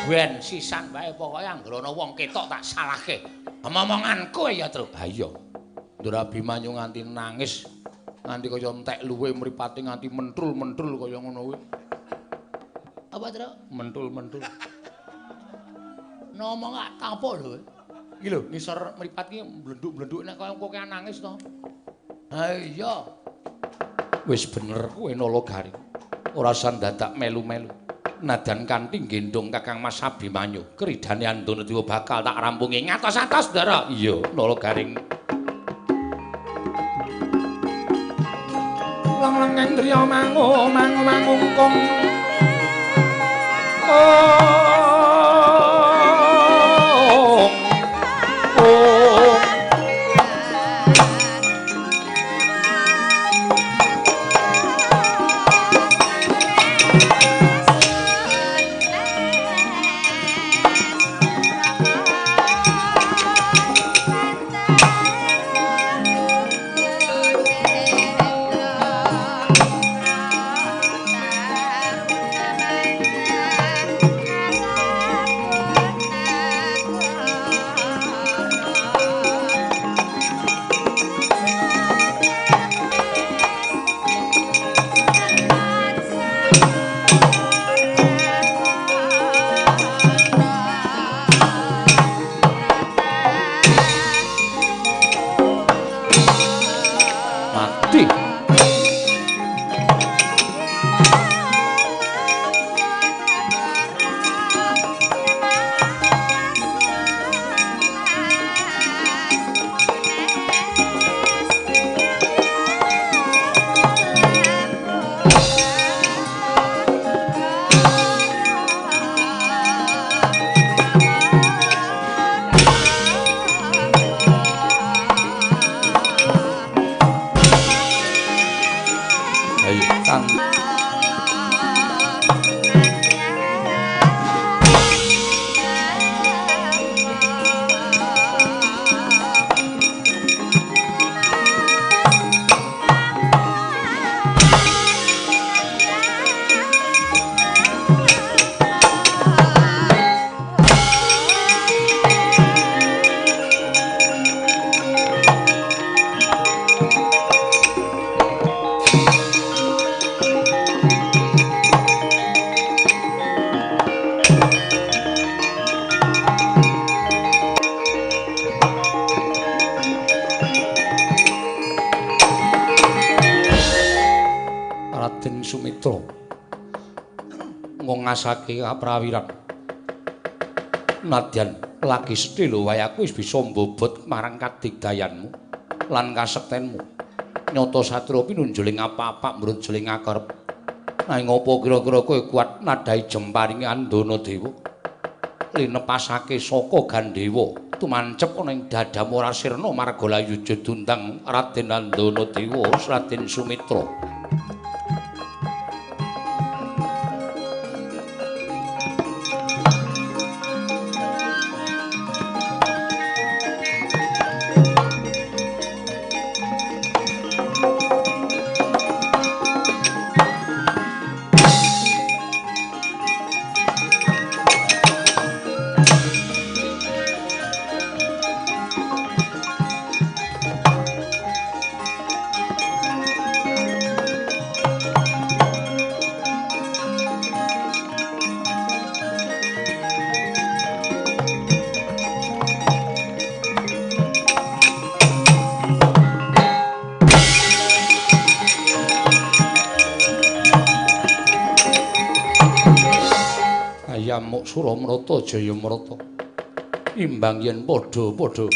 A: Ben sisan wae pokoke anggere ana wong ketok tak salahke. Omongan kowe ya, Truk. Ha iya. Ndara Abimanyu nganti nangis, nganti kaya entek luwe mripate nganti mentrul-mentrul kaya ngono kuwi. Apa, Truk? Mentul-mentul. Ngomong gak tapuk lho. Iki lho ngisor mripat iki mblenduk-mblenduk nek kaya kowe nangis to. Ha iya. Wis bener kowe Nala Garing. Ora usah dadak melu-melu. Nadan kanthi gendhong Kakang Mas Abimanyu, kridane Andana Dewa bakal tak rampungi ngatos-atos, Ndara. Iya, Nala Garing. Lang-langeng driya mangu mangu mangungkung. Oh. Oh. Sumitra ngongasake kaprawiran nadyan Lagi sedih lho wae aku wis bisa mbobot marang kadigdayanmu lan kasektenmu. Nyata satria pinunjuling apa-apa mbrunjuling akerep. Nanging apa kira-kira kowe kuat nadhahi jemparinge Andana Dewa? Linepasake saka Gandewa tumancep ana ing dadamu ora sirna marga layuja dundang Raden Andana Dewa Raden Sumitra. Suramrata Jayamrata imbang yen padha-padha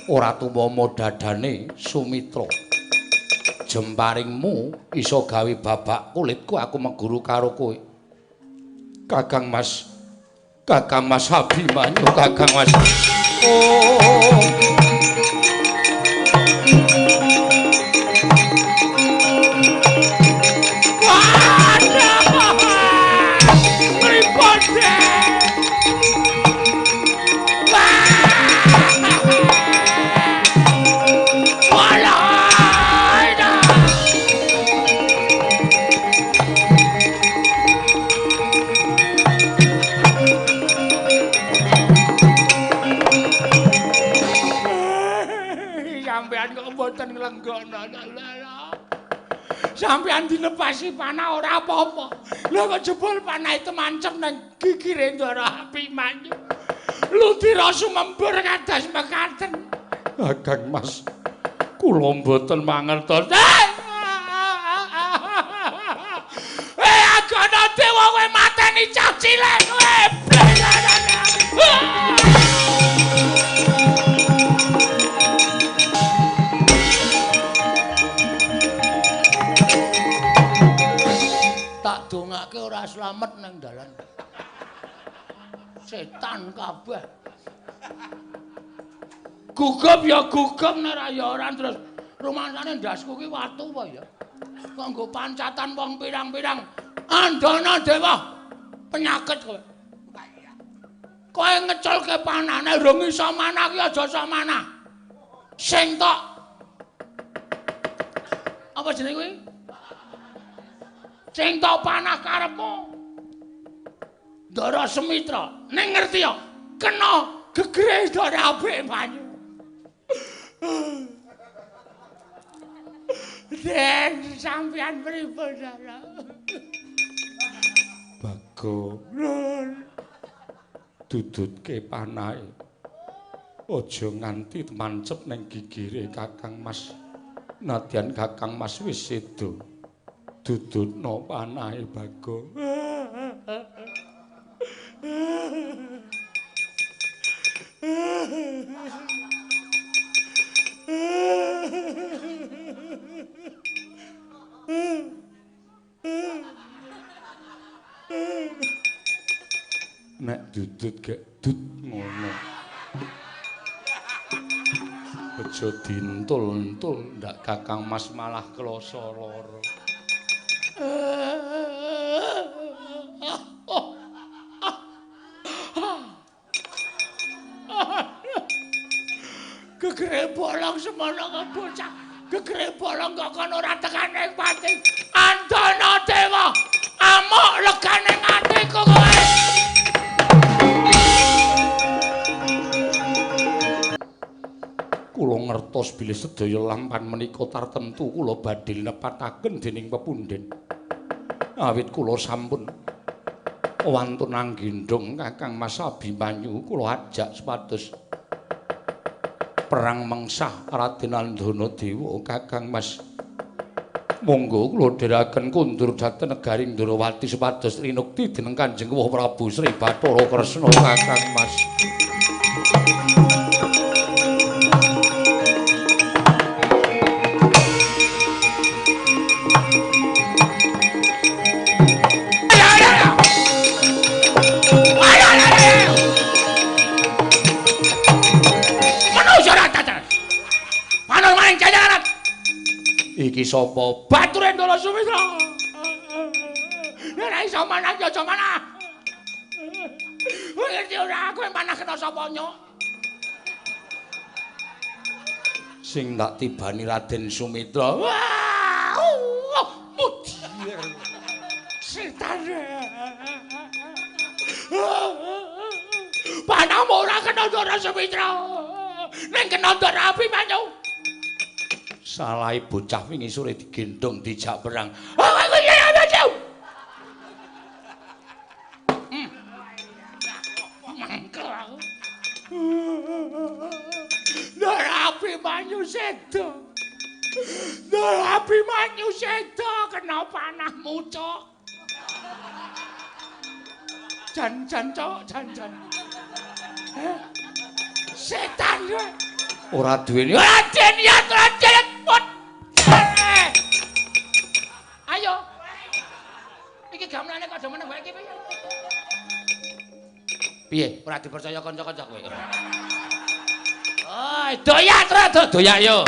A: ora tumama dadane Sumitra jemparingmu iso gawe babak kulitku aku meguru karo kowe Kakang Mas Kakang Mas Abimanyu Kakang Mas. Oh sampeyan dilepasi panah ora apa-apa. Lha kok jebul panah itu mancep nang gigire Ndara Abimanyu. Ludira sumembur kados mekaten. Kakang Mas, kula mboten mangertos. Agana Dewa kowe mateni cah cilik kowe. Tak dongake ora slamet nang dalan. Setan kabeh. Gugup ya gugup nek ora ya ora terus rumangsane ndasku ki watu apa ya. Kok nggo pancatan wong pirang-pirang. Andana Dewa penyakit kowe. Kowe ngeculke panane rung iso manah ki aja iso manah. Sing tok apa jenenge kuwi? Sing tok panah karepmu. Ndara Sumitra, ning ngerti ya, kena gegere Ndara Abimanyu. Den sampeyan pripun, Ndara? Bagong, dudutke panahe. Aja nganti mancep ning gigire Kakang Mas. Nadyan Kakang Mas wis seda. Dudutno panahe Bagong. Nek dudut gek dut ngono. Aja dintul-entul ndak Kakang Mas malah kloso loro. Gegere bolong semono kok bocah. Gegere bolong kok kono ora tekane pati. Andana Dewa, amuk legane atiku kowe. Kula ngertos bilih sedaya lampan menika tartemtu kula badhe nepataken dening pepundhen. Awit kula sampun wantun anggendhong Kakang Mas Abimanyu kula ajak supados perang mengsah Raden Andana Dewa Kakang Mas. Monggo kula dherekaken kundur dhateng negari Ndrawati supados rinukti dening Kanjeng Kewuh Prabu Sri Bathara Kresna Kakang Mas. Iki sapa? Bature Ndara Sumitra. Ora iso manah ya aja manah. Ngerti ora kowe manah kena sapa nyok? Sing tak tibani Raden Sumitra. Wah, mudir. Setan. Panahmu ora kena Ndara Sumitra. Ning kena Ndara Abimanyu. Salahe bocah wingi sore digendhong dijak perang. Mangkel aku. Ndara Abimanyu sedo. Ndara Abimanyu sedo kena panahmu, Cok. Jan-jan, Cok, jan-jan. Setan kowe. Ora duweni. Raden ya, Raden. Ayo. Iki gamelane kok meneng wae iki piye? Piye? Ora dipercaya kanca-kanca kowe. Oh, doyak tra, doyak yo.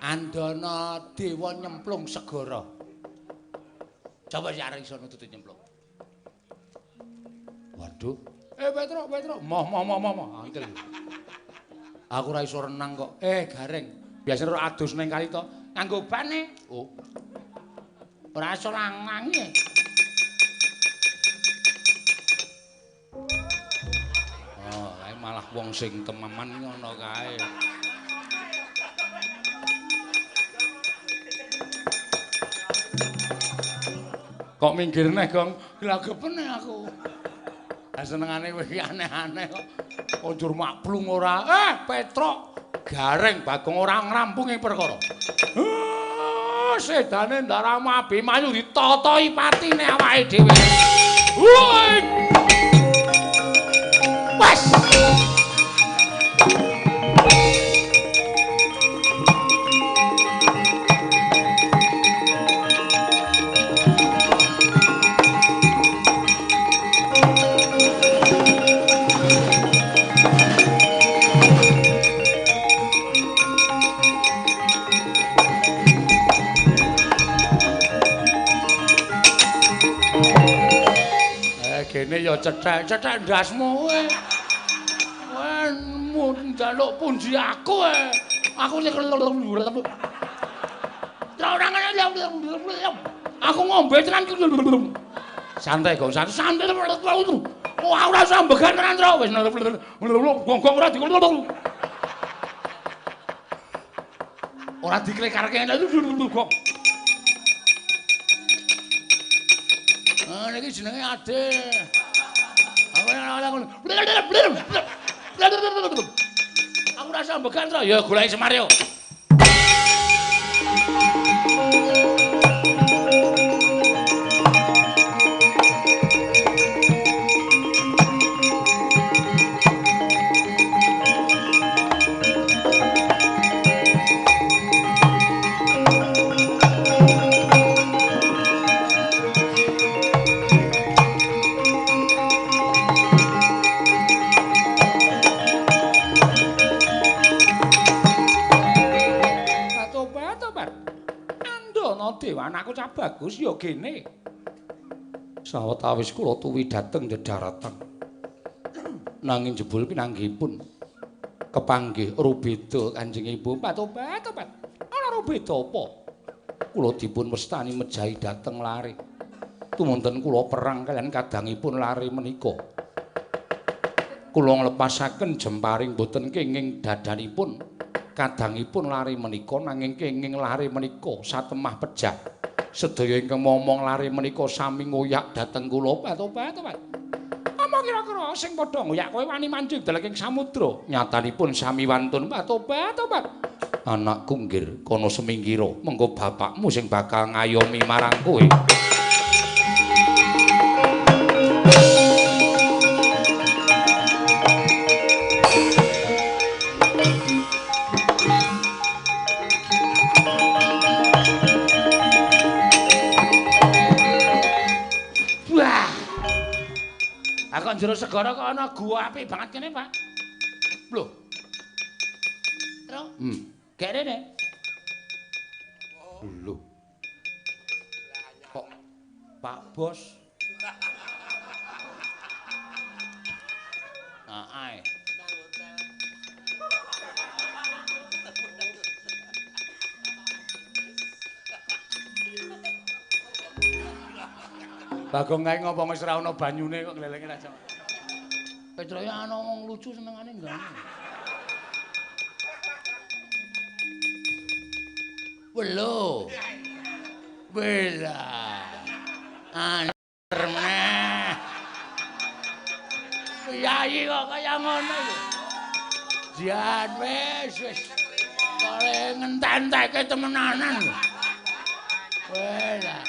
A: Andana dewa nyemplung segara. Coba sik arep iso nututi nyemplung. Waduh. Petruk, Petruk. Moh moh moh moh. Antil. Aku ora iso renang kok. Gareng. Biasane ora adus ning kali to. Nganggo bane. Oh. Ora iso langange. Oh, kae malah wong sing tememan ngono kae. Kok minggir neh, Gong? Glagepene aku. Lah senengane kowe iki aneh-aneh kok. Njur maklung ora. Petruk, Gareng Bagong ora ngrampungi perkara. Sedane Ndara Abimanyu ditotoi patine awake dhewe. Wes. Kene ya cethek-cethek ndasmu kowe. Kowe njaluk pundi aku kowe. Aku sing ora ngene. Aku ngombe tenan. Santai kok, santai. Wah, ora usah mbegan tenan, Tro. Wis gong-gong ora di ora diklekarke gong. Niki jenenge Ade. Aku rasa mbegan to, ya goleki Semar yo. Anakku cah bagus ya gene. Sawetawis kula tuwi dhateng dedaratan. Nanging jebul pinanggihipun kepanggih rubeda Kanjeng Ibu. Tobat, tobat. Ana rubeda apa? Kula dipun wastani mejahi dhateng lare. Tumunten kula perang kaliyan kadangipun lare menika. Kula nglepasaken jemparing boten kenging dadanipun kadangipun lare menika, nanging kenging lare menika satemah pejah. Sedaya ingkang momong lare menika sami ngoyak dhateng kula. Tobat, tobat. Apa kira-kira sing padha ngoyak kowe wani manjing dalaking samudra? Nyatanipun sami wantun. Tobat, tobat. Anakku nggir kono semingkira, mengko bapakmu sing bakal ngayomi marang kowe. Kok jero segara kok ana gua apik banget kene, Pak. Lho. Tru. Gek rene. Lho. Kok Pak Bos. Ae. Bagong kae ngopo wis ora ana banyune kok glelenge ra jam. Petroke ana wong lucu senengane nggone. Welo. Bela. Anter meneh. Piyayi kok kaya ngono iki. Jan wis wis. Kare ngenten-enteke temenanan. Wela.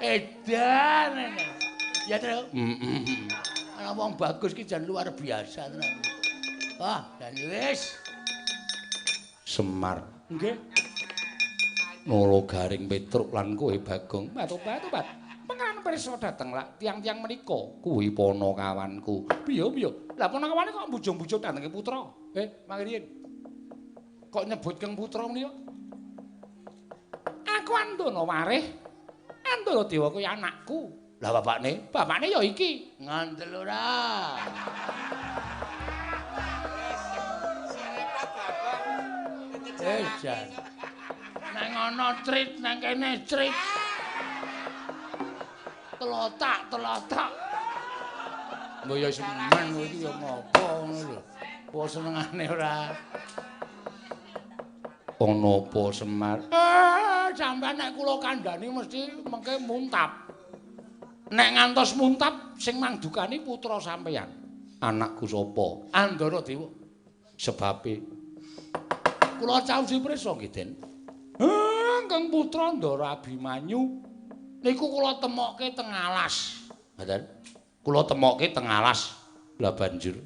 A: Edan ini. Ya, Tru. Heeh. Ana wong bagus ki jan luar biasa tenan. Wah, dan wis. Semar. Nggih. Nolo garing Petruk lan kowe Bagong. Tobat, tobat. Pengen pirsa dhateng lak tiang-tiang menika kuwi panakawanku. Piye piye? Lah panakawane kok bujung-bujung dhatenge putra. Mangriyin. Kok nyebut keng putra menika? Aku Andana Warih. Andana Dewa kuwi anakku. Lah bapakne? Bapakne ya iki. Ngandel ora. Jan. Nang ana trit, nang kene trit. Telotak, telotak. Mbok ya semen kowe iki ya ngopo ngono lho. Apa senengane ora? Ana apa Semar? Sampeyan nek kula kandhani mesti mengke muntap. Nek ngantos muntap sing mangdukani putra sampeyan. Anakku sapa? Andana Dewa. Sebabe kula caosi prisa nggih, Den. Kang putra Ndara Abimanyu niku kula temokke teng alas. Ngoten. Kula temokke teng alas. Lah banjur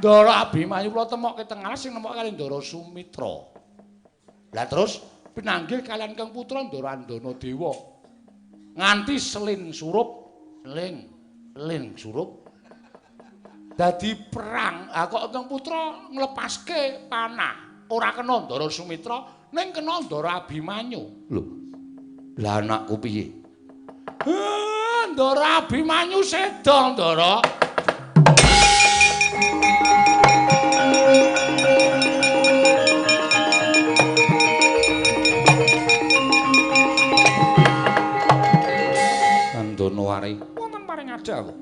A: Ndara Abimanyu kula temokke teng alas sing nemokke kali Ndara Sumitra. Lah terus pinanggih kalian Kang putra Ndara Andana Dewa. Nganti selin surup, ling surup. Dadi perang. Ha kok Kang putra nglepaske panah. Ora kena Ndara Sumitra, ning kena Ndara Abimanyu. Lho. Lah anakku piye? Ndara Abimanyu seda, Ndara. Andana Warih wonten paring adhawuh.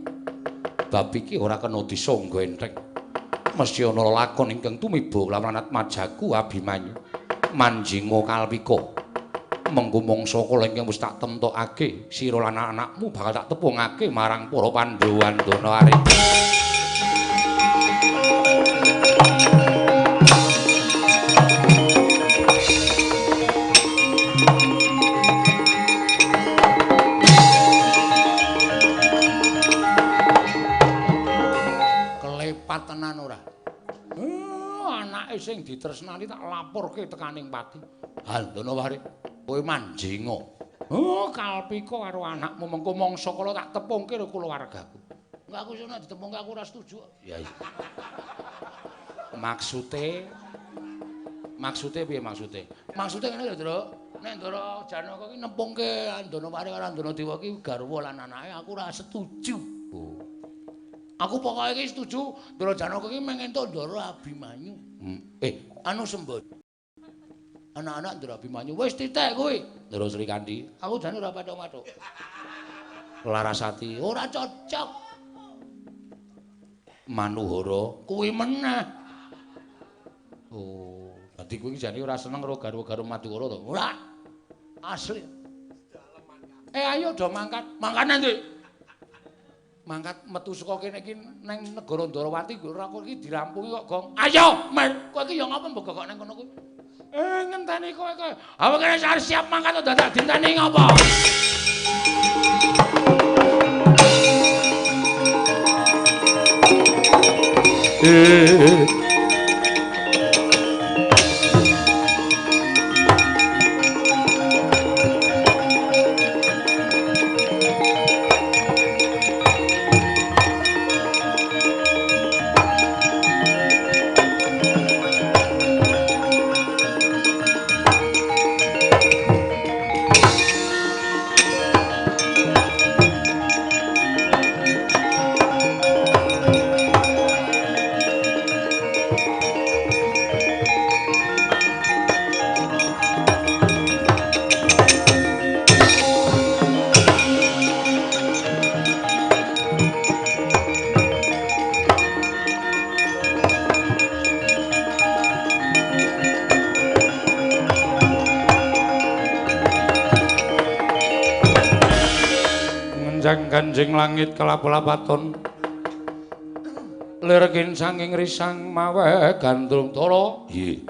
A: Bab iki ora kena disangga entheng. Mesti ana lakon ingkang tumiba lawan atmajaku Abimanyu. Manjinga kalpika. Mengko mangsa kala ingkang wis tak temtokake, sira lan anakmu bakal tak tepungake marang para Pandhawa Andana Warih. Kelepat tenan ora? Anake sing ditresnani tak laporke tekaning pati. Andana Warih, kowe manjinga. Kalpika karo anakmu mengko mangsa kala tak tepungke karo kulawargaku. Enggak aku iso nek ditepungke aku ora setuju. Ya iya. Maksude piye maksude? Maksude ngene lho, Truk. Nek Ndara Janaka ki nempungke Andana Wari karo Andana Dewa ki garwa lan anake aku ora setuju. Oh. Aku pokoke iki setuju Ndara Janaka ki mung entuk Ndara Abimanyu. Anu Sembada. Anak-anak Ndara Abimanyu wis titik kuwi. Ndara Srikandhi, aku jane ora pathok-pathok. Larasati ora cocok. Manuhara kuwi meneh. Oh, dadi kuwi jane ora seneng karo garwa-garwa Madukara to? Ora. Asli. Ayo do mangkat. Mangkat nanti. Mangkat metu saka kene iki nang negara Ndarawati ora kok iki dirampungi kok, Gong. Ayo, men. Kowe iki ya ngapa mbok gogok nang kono kuwi? Ngenteni kowe kowe. Awak kene arep siap mangkat kok dadak dinteni ngapa? Kanjeng langit kelap-lapaton lirkin sanging risang mawe gandrung tara. Nggih.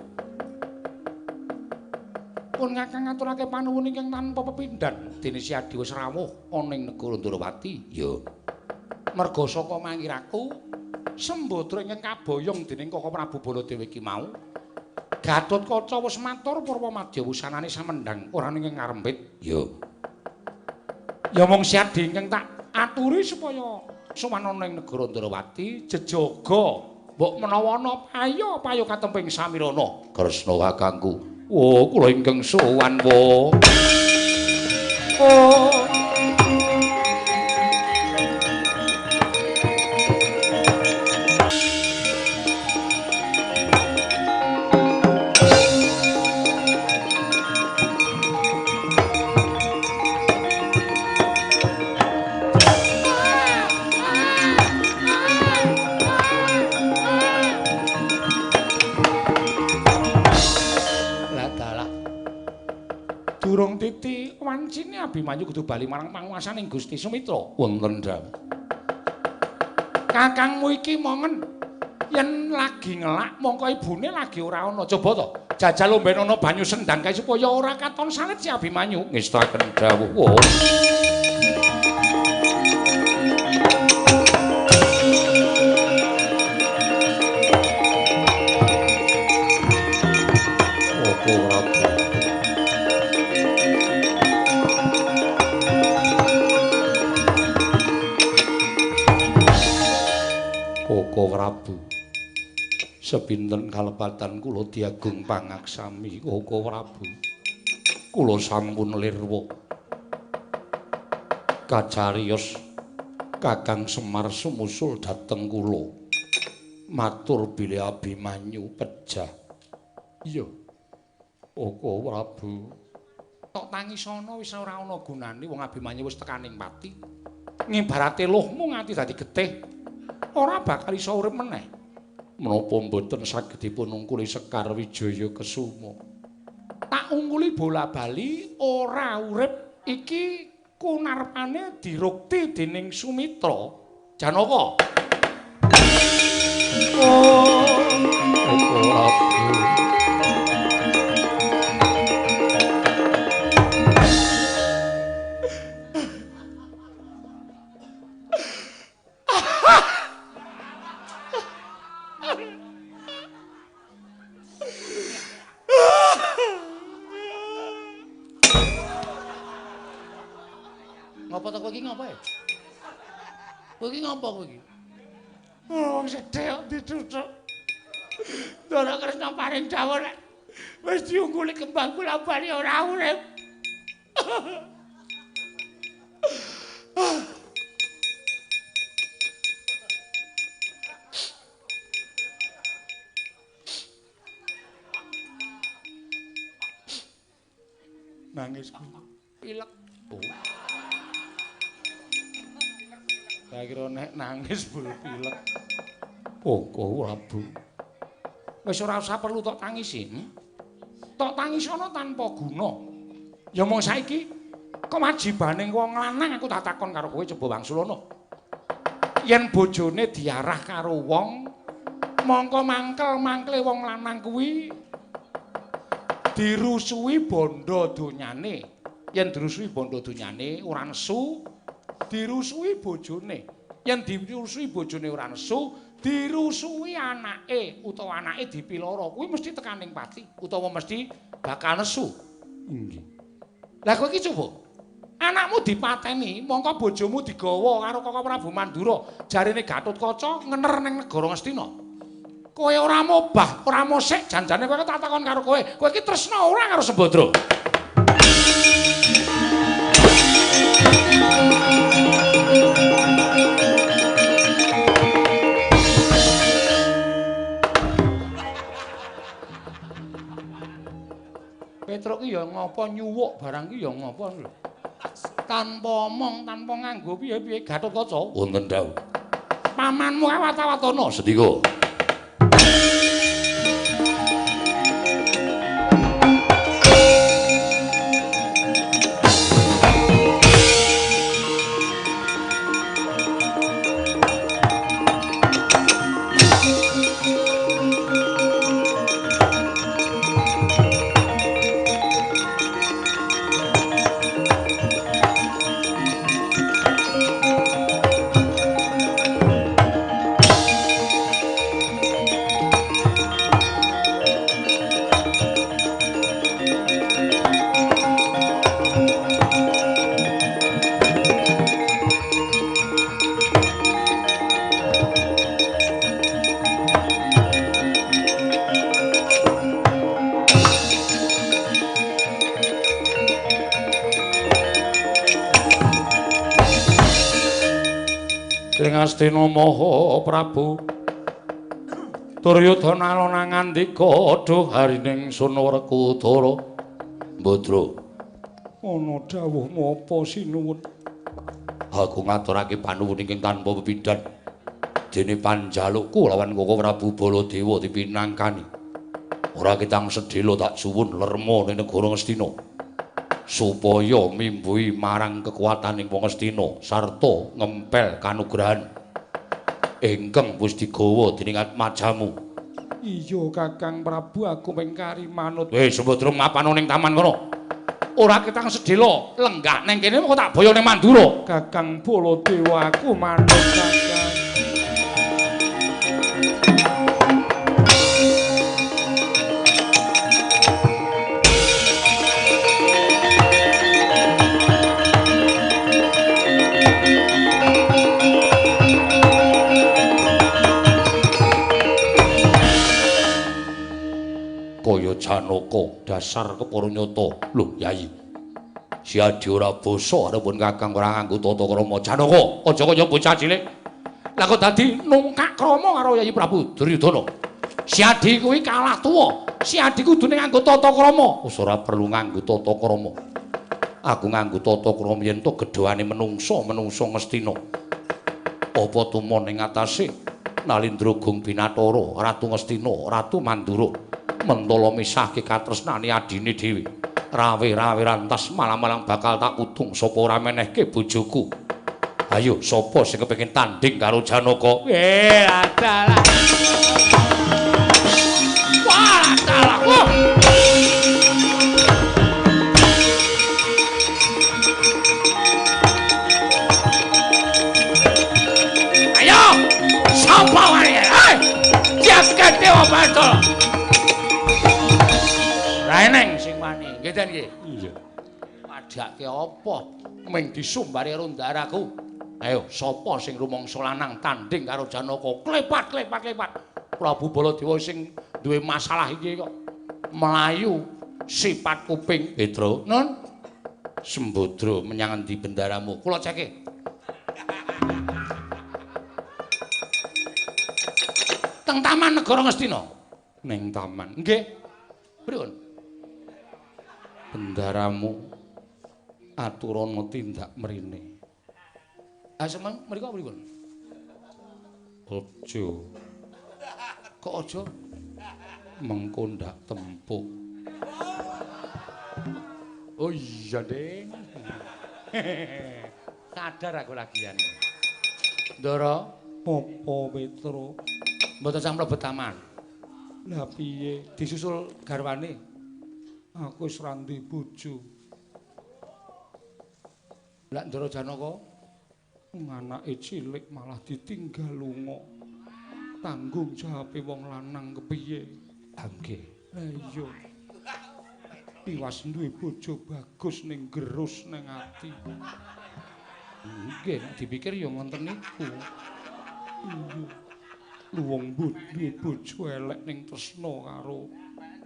A: Pun kakang ngaturake panuwun ingkang tanpa pepindhan dene Si Adi wis rawuh ana ing negara Ndarawati. Ya. Merga saka mangiraku Sembadra ingkang kaboyong dening Kaka Prabu Baladewa iki mau Gatotkaca wis matur purwa madya wusanane samendhang ora ing ngarembit. Ya. Ya mung Si Adi ingkang tak aturi supaya sowan ana ing negara Ndarawati jejaga mbok menawa ana payo-payo katemping samirana. Kresna kakangku. Wo kula ingkang sowan wo. Oh. Durung titi wancine Abimanyu kudu bali marang panguwasaning Gusti Sumitra. Wonten dawuh. Kakangmu iki mongen yen lagi ngelak mongko ibune lagi ora ana. Coba to jajal omben ana banyu sendang kae supaya ora katon salit si Abimanyu. Ngestaken dawuh. Oh. Koko Prabu. Sepinten kalepatan kula diagung pangaksami Koko Prabu. Kula sampun lirwa. Kacariyos Kakang Semar sumusul dhateng kula. Matur bilih Abimanyu pejah. Iya. Koko Prabu. Tok tangisana wis ora ana gunane wong Abimanyu wis tekaning pati. Ngibarate luhmu nganti dadi getih. Ora bakal iso urip meneh. Menapa mboten saged dipun ungkuli Sekar Wijaya Kesuma? Tak ungkuli bola-bali ora urip iki kunarpane dirukti dening Sumitra. Janaka. Oh, Prabu. Ngapa to kowe iki ngapa ya? Kowe iki ngapa kowe iki? Wong sedhe kok dituthuk. Ndara Kresna paring dawuh nek Wis diungguli kembang bola-bali ora urip. Nangisku pilek. Oh. Saya kira nek nangis bulu pilek. Poko Prabu. Wis ora usah perlu tok tangisi. Tok tangis ana tanpa guna. Ya mung saiki kewajibane wong lanang aku tak takon karo kowe coba wangsulana. Yen bojone diarah karo wong, mongko mangkel-mangkle wong lanang kuwi dirusuhi bondo donyane. Yen dirusuhi bondo donyane ora nesu, dirusuhi bojone. Yen dirusuhi bojone ora nesu, dirusuhi anake utawa anake dipiloro kuwi mesti tekaning pati utawa mesti bakal nesu. Nggih. Lah kowe iki coba anakmu dipateni, mongko bojomu digawa karo Koko Prabu Mandura, jarene Gatotkaca ngener ning negara Ngastina. Kowe ora mobah, ora mosik, janjane kowe tak takon karo kowe. Kowe iki tresna ora karo Sembadra? Petruk ki ya ngapa nyuwuk barang ki ya ngapa lho. Tanpa omong, tanpa nganggo piye-piye Gatotkaca. Wonten dawuh. Pamanmu kae watawatana sendika. Astina Maha Prabu Duryudana alona ngandika duh harining sun Werkudara. Mbadra, ana dawuhmu apa sinuwun? Aku ngaturake panuwun ingkang tanpa pepindhan. Dene panjalukku lawan Koko Prabu Baladewa dipinangkani. Ora ketang sedhela tak suwun lerma ning negara Ngastina supaya mimbuhi marang kekuataning wong Ngastina sarta ngempel kanugrahan ingkang wis digawa dening atmajamu. Iya Kakang Prabu, aku mengkari manut. Weh, Sembadra mapano ning taman kono. Ora ketang sedhela, lenggah ning kene kok tak boyo ning Mandura. Kakang Baladewa, aku manut Kakang. Kaya Janaka dasar kepara nyata. Lho Yayi, si Adi ora basa arepun Kakang ora nganggo tata krama. Janaka, aja kaya bocah cilik. Lah kok dadi nungkak krama karo Yayi Prabu Duryudana. Si Adi kuwi kalah tuwa. Si Adi kudune nganggo tata krama. Wis ora perlu nganggo tata krama. Aku nganggo tata krama yen to gedhoane menungsa, menungsa Ngastina. Apa tumon ing atase Nalindra Gung Binatara, Ratu Ngastina, Ratu Mandura. Mentala misahke katresnane adine dhewe. Rawe-rawe rantas malang-malang bakal tak utung sapa ora menehke bojoku. Ayo sapa sing kepengin tanding karo Janaka? Adalah. Wah, adalah. Wah. Ayo, sapa wae? Hei, jagat Dewa Batara. Ra eneng sing wani, nggih Den nggih. Iya. Padhake apa? Ming disumbari karo ndaraku. Ayo, sapa sing rumangsa lanang tanding karo Janaka? Klepat, klepat, klepat. Prabu Baladewa sing duwe masalah iki kok. Mlayu sipat kuping Petro. Nun. Sembadra menyang endi bendaramu? Kula ceke. Teng Taman Negara Ngastina. Ning taman. Nggih. Pripun? Bendaramu aturana tindak mrene. Ah semeng mriku pripun? Aja. Kok aja? Mengko ndak tempuk. Oh iya, Ding. Sadar aku lagian. Ndara,
B: apa Petro?
A: Mboten sam mlebet taman.
B: Lah piye?
A: Disusul garwane.
B: Aku wis ra ndek bojo.
A: Lah Ndara Janaka
B: anake cilik malah ditinggal lunga. Tanggung jawabe wong lanang kepiye?
A: Ha nggih.
B: Lah iya. Tiwas duwe bojo bagus ning gerus ning ati.
A: Nggih, nek dipikir ya ngoten niku.
B: Iya. Lu wong duwe bojo elek ning tresna karo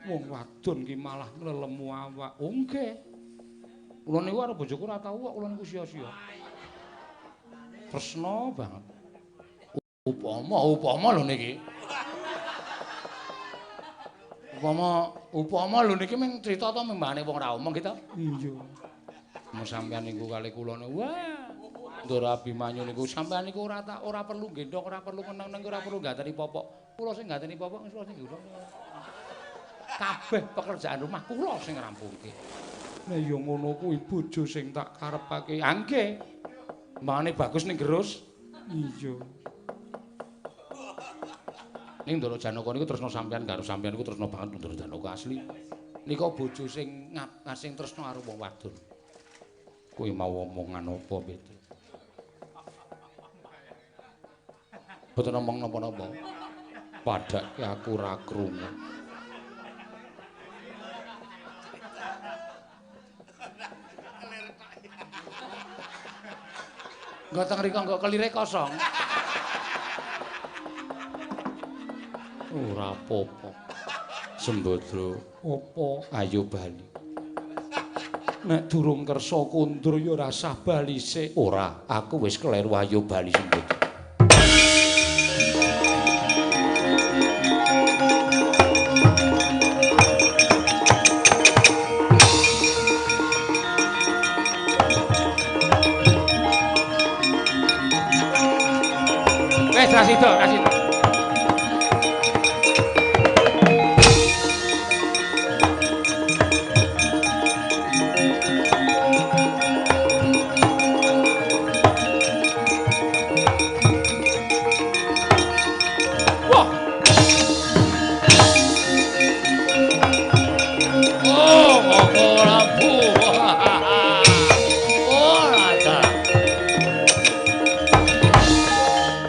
B: wong wadon ki malah nglelemu awak.
A: Oh nggih. Kula niku karo bojoku ora tau kok kula niku sia-sia. Tresna banget. Upama lho niki. Upama lho niki mung crita to membane wong ra omong gitu.
B: Iya.
A: Mun sampeyan niku kali kula niku wah. Ndara Abimanyu niku sampeyan niku ora perlu gendhong, ora perlu meneng-neng, ora perlu gateni popok. Kula sing gateni popok, kula sing gendhong. Kabeh pekerjaan rumah kula sing ngrampungke.
B: Lah ya ngono kuwi bojo sing tak karepake.
A: Ha nggih. Mangane bagus ning gerus.
B: Iya.
A: Ning Ndara Janaka niku tresna sampeyan karo sampeyan niku tresna banget Ndara Janaka asli. Nika bojo sing sing tresna karo wong wadon. Kuwi mau omongan apa, Petro? Mboten omong napa-napa. Padake aku ora krungu. Nggo teng rika nggo kelire kosong. Ora apa-apa.
B: Sembadra,
A: apa
B: ayo bali. Nek durung kersa kondur ya ora sah bali sik.
A: Ora, aku wis kleru ayo bali Sembadra. Wes ra sida, ra sida. Wah. Oh, ora bu. Ora ta.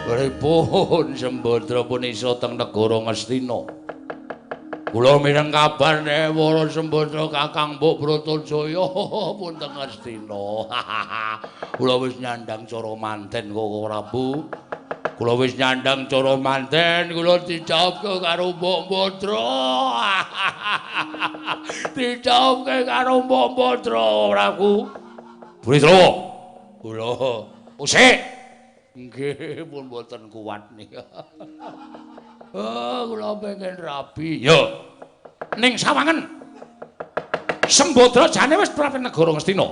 A: Pripun Sembadra pun iso teng negara Ngastina. Kula mireng kabar nek Wara Sembadra Kakang Mbok Bratajaya pun teng Ngastina. Kula wis nyandang cara manten kok Prabu. Kula wis nyandang cara manten, kula dijawabke karo Mbok Badra. Dijawabke karo Mbok Badra Prabu. Burisrawa. Kula usik. Nggih, pun mboten kuat nih. Oh, kula pengen rabi. Yo. Ning sawangen. Sembadra jane wis prapen negara Ngastina.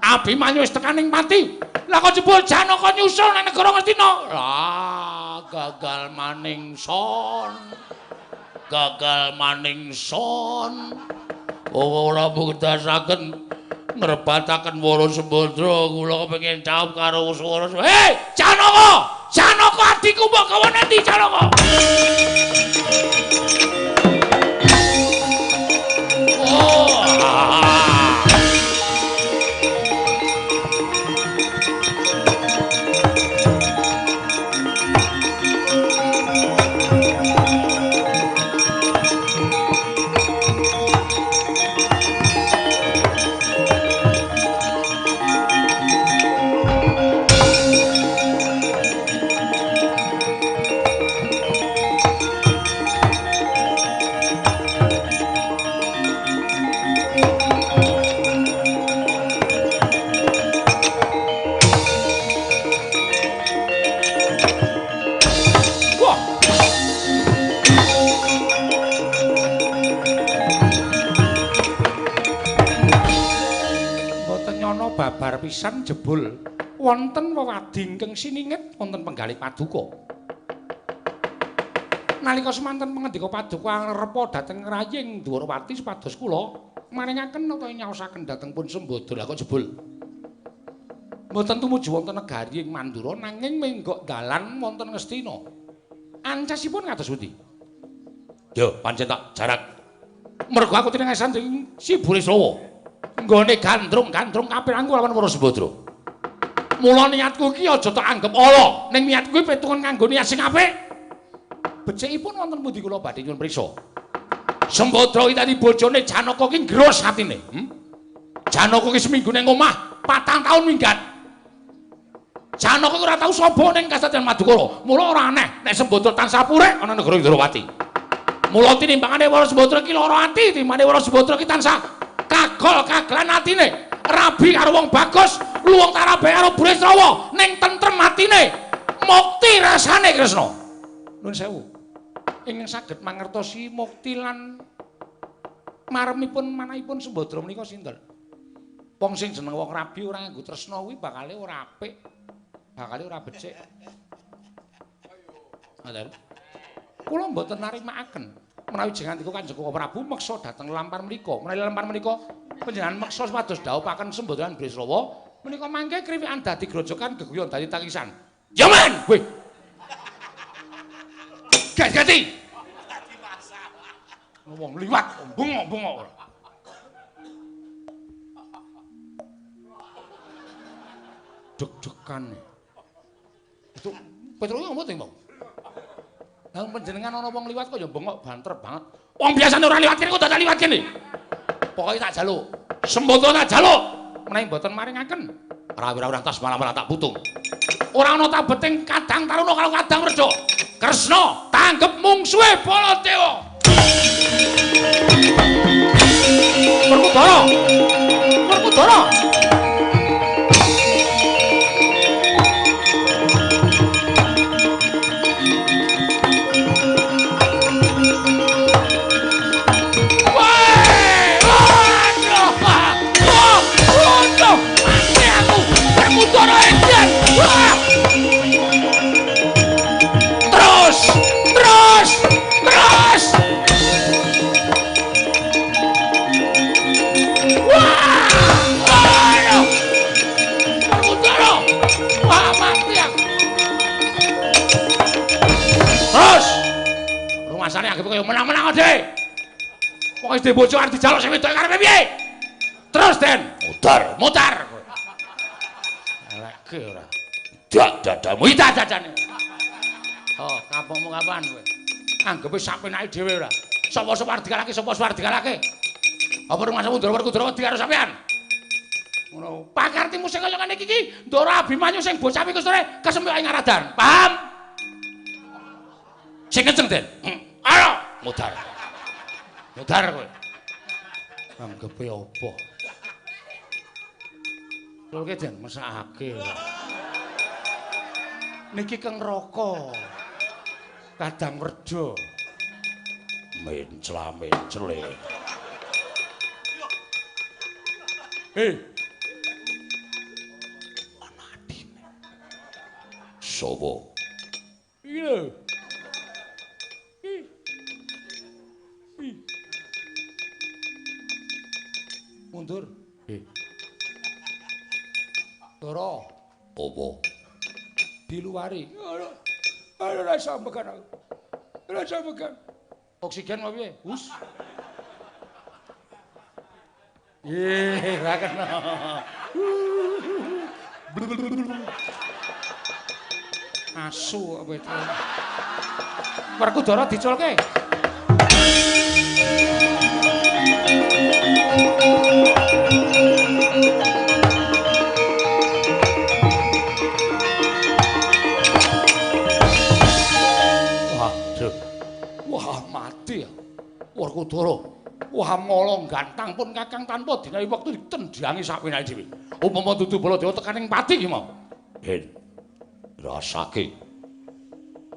A: Abimanyu wis tekan ning pati. Lah kok jebul Janaka nyusul nang negara Ngastina. Lah, gagal maning son. Gagal maning son. Ora buktasaken ngrebataken Wara Sembadra, kula kepengin jawab karo swara. Hei, Janaka! Janaka adikku mbok gawa nanti Janaka. Oh.
B: Babar pisan jebul wonten wewadi ingkang sininget wonten penggalih paduka. Nalika semanten pangendika paduka angrepa dhateng raying Dwarawati supados kula maringaken utawi nyaosaken dhateng pun Sembadra. Lah kok jebul mboten tumuju wonten negari ing Mandura nanging menggok dalan wonten Ngastina. Ancasipun kados pundi?
A: Yo pancen tak jarak.
B: Mergo aku tinengasan dening Si Burisrawa. Nggone gandrung-gandrung kapirangku lawan Wara Sembadra. Mula niatku iki aja tak anggep ala, ning niatku iki pitungan nganggo niat sing apik. Becikipun wonten pundi kula badhe nyuwun priksa. Sembadra iki dadi bojone Janaka ki ngros atine. Janaka ki seminggu ning omah, 4 taun minggat. Janaka ora tau sapa ning Kasatriyan Madukara. Mula ora aneh nek Sembadra tansah purek ana negara Indrawati. Mula tinimbangane Wara Sembadra ki lara ati, timbangane Wara Sembadra ki tansah kagol kaglan atine. Rabi karo wong bagus, luwung tarabe karo Burisrawa, ning tentrem atine. Mukti rasane Kresna. Nuwun sewu. Ingkang saged mangertosi mukti lan maremipun manahipun Sembadra menika sinten? Wong sing jeneng wong rabi ora nganggo tresna kuwi bakale ora apik. Bakale ora becik. Ngoten. Kula mboten narimakaken menawi jengandika Kanjeng Prabu meksa dhateng lampar menika. Menawi lampar menika panjenengan meksa supados dhawuhaken Sembadra lan Burisrawa menika mangke kriwikan dadi grojokan geguyon dadi tangisan. Ya men, weh. Gati-gati. Wong liwat bengok-bengok ora. Deg-degan. Itu Petro iki ngopo to, Bang? Lah panjenengan ana wong liwat kok ya bengok banter banget. Wong biasane ora liwat kene kok dadak liwat kene. Pokoke tak jaluk. Sembadra tak jaluk. Menawi mboten maringaken.
A: Ora-ora tas malah-malah tak putung.
B: Ora ana tabeting kadang taruna karo kadang werja. Kresna tanggep mungsuhe Baladewa. Werkudara. Werkudara. Terus, terus, terus. Wah, ayo, Werkudara, wah mati aku. Terus, rumasane anggep kaya menang-menang ade. Pokoke dhe bojo arep dijaluk sing wedok karepe piye? Terus Den,
A: mutar,
B: mutar. Eleke ora.
A: Dak dadamu
B: iki dadane. Oh, kapokmu kapan kowe? Anggepe sak penake dhewe ora. Sapa-sapa arep dikalahke, sapa-sapa arep dikalahke. Apa rumasamu Ndara Werkudara wedi karo sampean? Ngono. Pakartimu sing kaya ngene iki iki Ndara Abimanyu sing bocah iku sore kesempyok ing Aradan. Paham? Sing kenceng, Den. Ayo,
A: mutar. Mutar kowe.
B: Anggepe apa? Lho Den, mesakake. Niki keng neraka. Kadang werja.
A: Mencla-mencle.
B: Hei.
A: Ana adine. Sopo?
B: Iki lho. Mundur. Dara.
A: Apa?
B: Diluwari. Ora ora sampegan aku. Ora sampegan. Oksigen apa piye? Hus. Ih, ora kena. Asu apa itu? Werkudara diculke. Waduh. Wah, mati ya. Werkudara. Wah, mala gantang pun Kakang tanpa dinawi wektu ditendhangi sakwenake dhewe. Upama dudu Baladewa tekaning pati ki mau.
A: Ben. Rasake.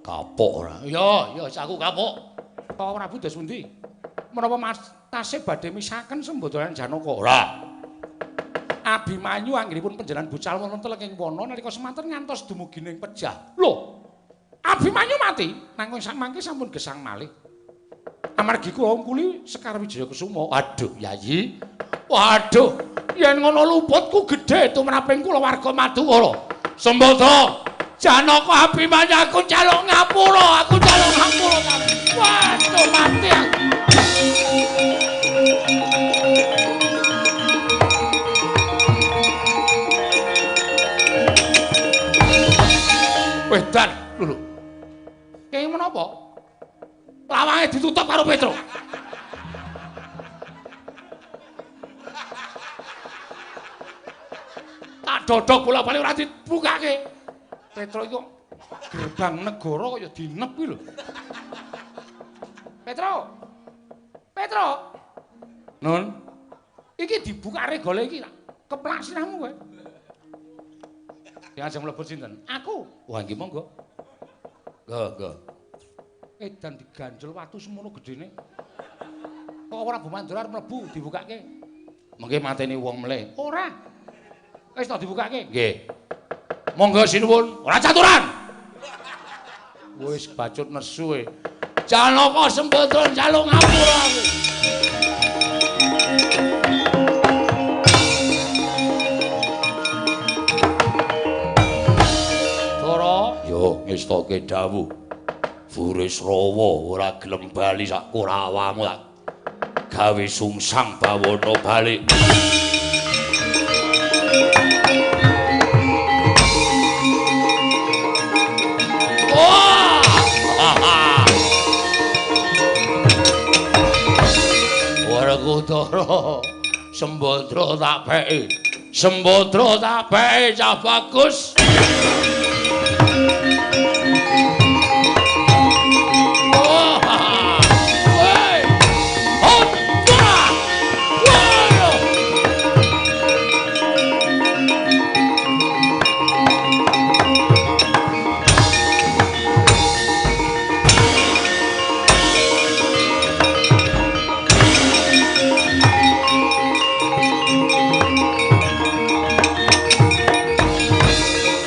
A: Kapok ora?
B: Ya, ya aku kapok. Pak Prabu dos pundi? Menapa Mas tasih badhe misaken Sembadra lan Janaka?
A: Ora. Abimanyu anggenipun panjenengan bucal wonten telenging wana nalika semanten ngantos dumugi ning pejah. Lho, Abimanyu mati nanging samangke sampun gesang malih. Amargi kula ngkuli Sekar Wijaya Kusuma. Aduh, Yayi. Waduh, yen ngono luputku gedhe tumraping kula warga Madukara. Sembadra, Janaka Abimanyu aku njaluk ngapura, aku njaluk ngapura. Waduh, mati aku. Wedan, lho. Kenging menapa? Lawange ditutup karo Petro. Tak dodok bola-bali ora dibukake. Petro iku gerbang negara kaya dinep kuwi lho. Petro. Petro. Nun. Iki dibuka regole iki keplak sirahmu kowe. Diajeng mlebu sinten? Aku. Wah, nggih monggo. Nggo, nggo. Edan diganjel watu semono gedene. Kok ora Mandura arep mlebu dibukake. Mengke mateni wong mleh. Ora. Wis tak dibukake. Nggih. Monggo sinuwun, ora caturan. Wis bacut nesu e. Janaka Sembadra njaluk ngapura aku. Dara, yo ngestoke dawuh. Burisrawa ora gelem bali sak kurawamu tak gawe sungsang bawana balik. Wah! Werkudara Sembadra tak peki. Sembadra tak peki cah bagus.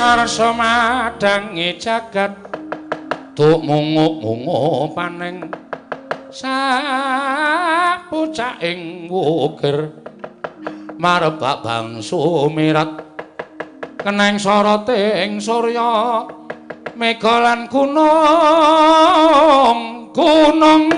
A: Arsa madangi jagat tuk mungup-mungup paneng sapucaking wukir marebak bangsu mirat keneng soroting surya mega lan gunung gunung.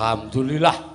A: Alhamdulillah.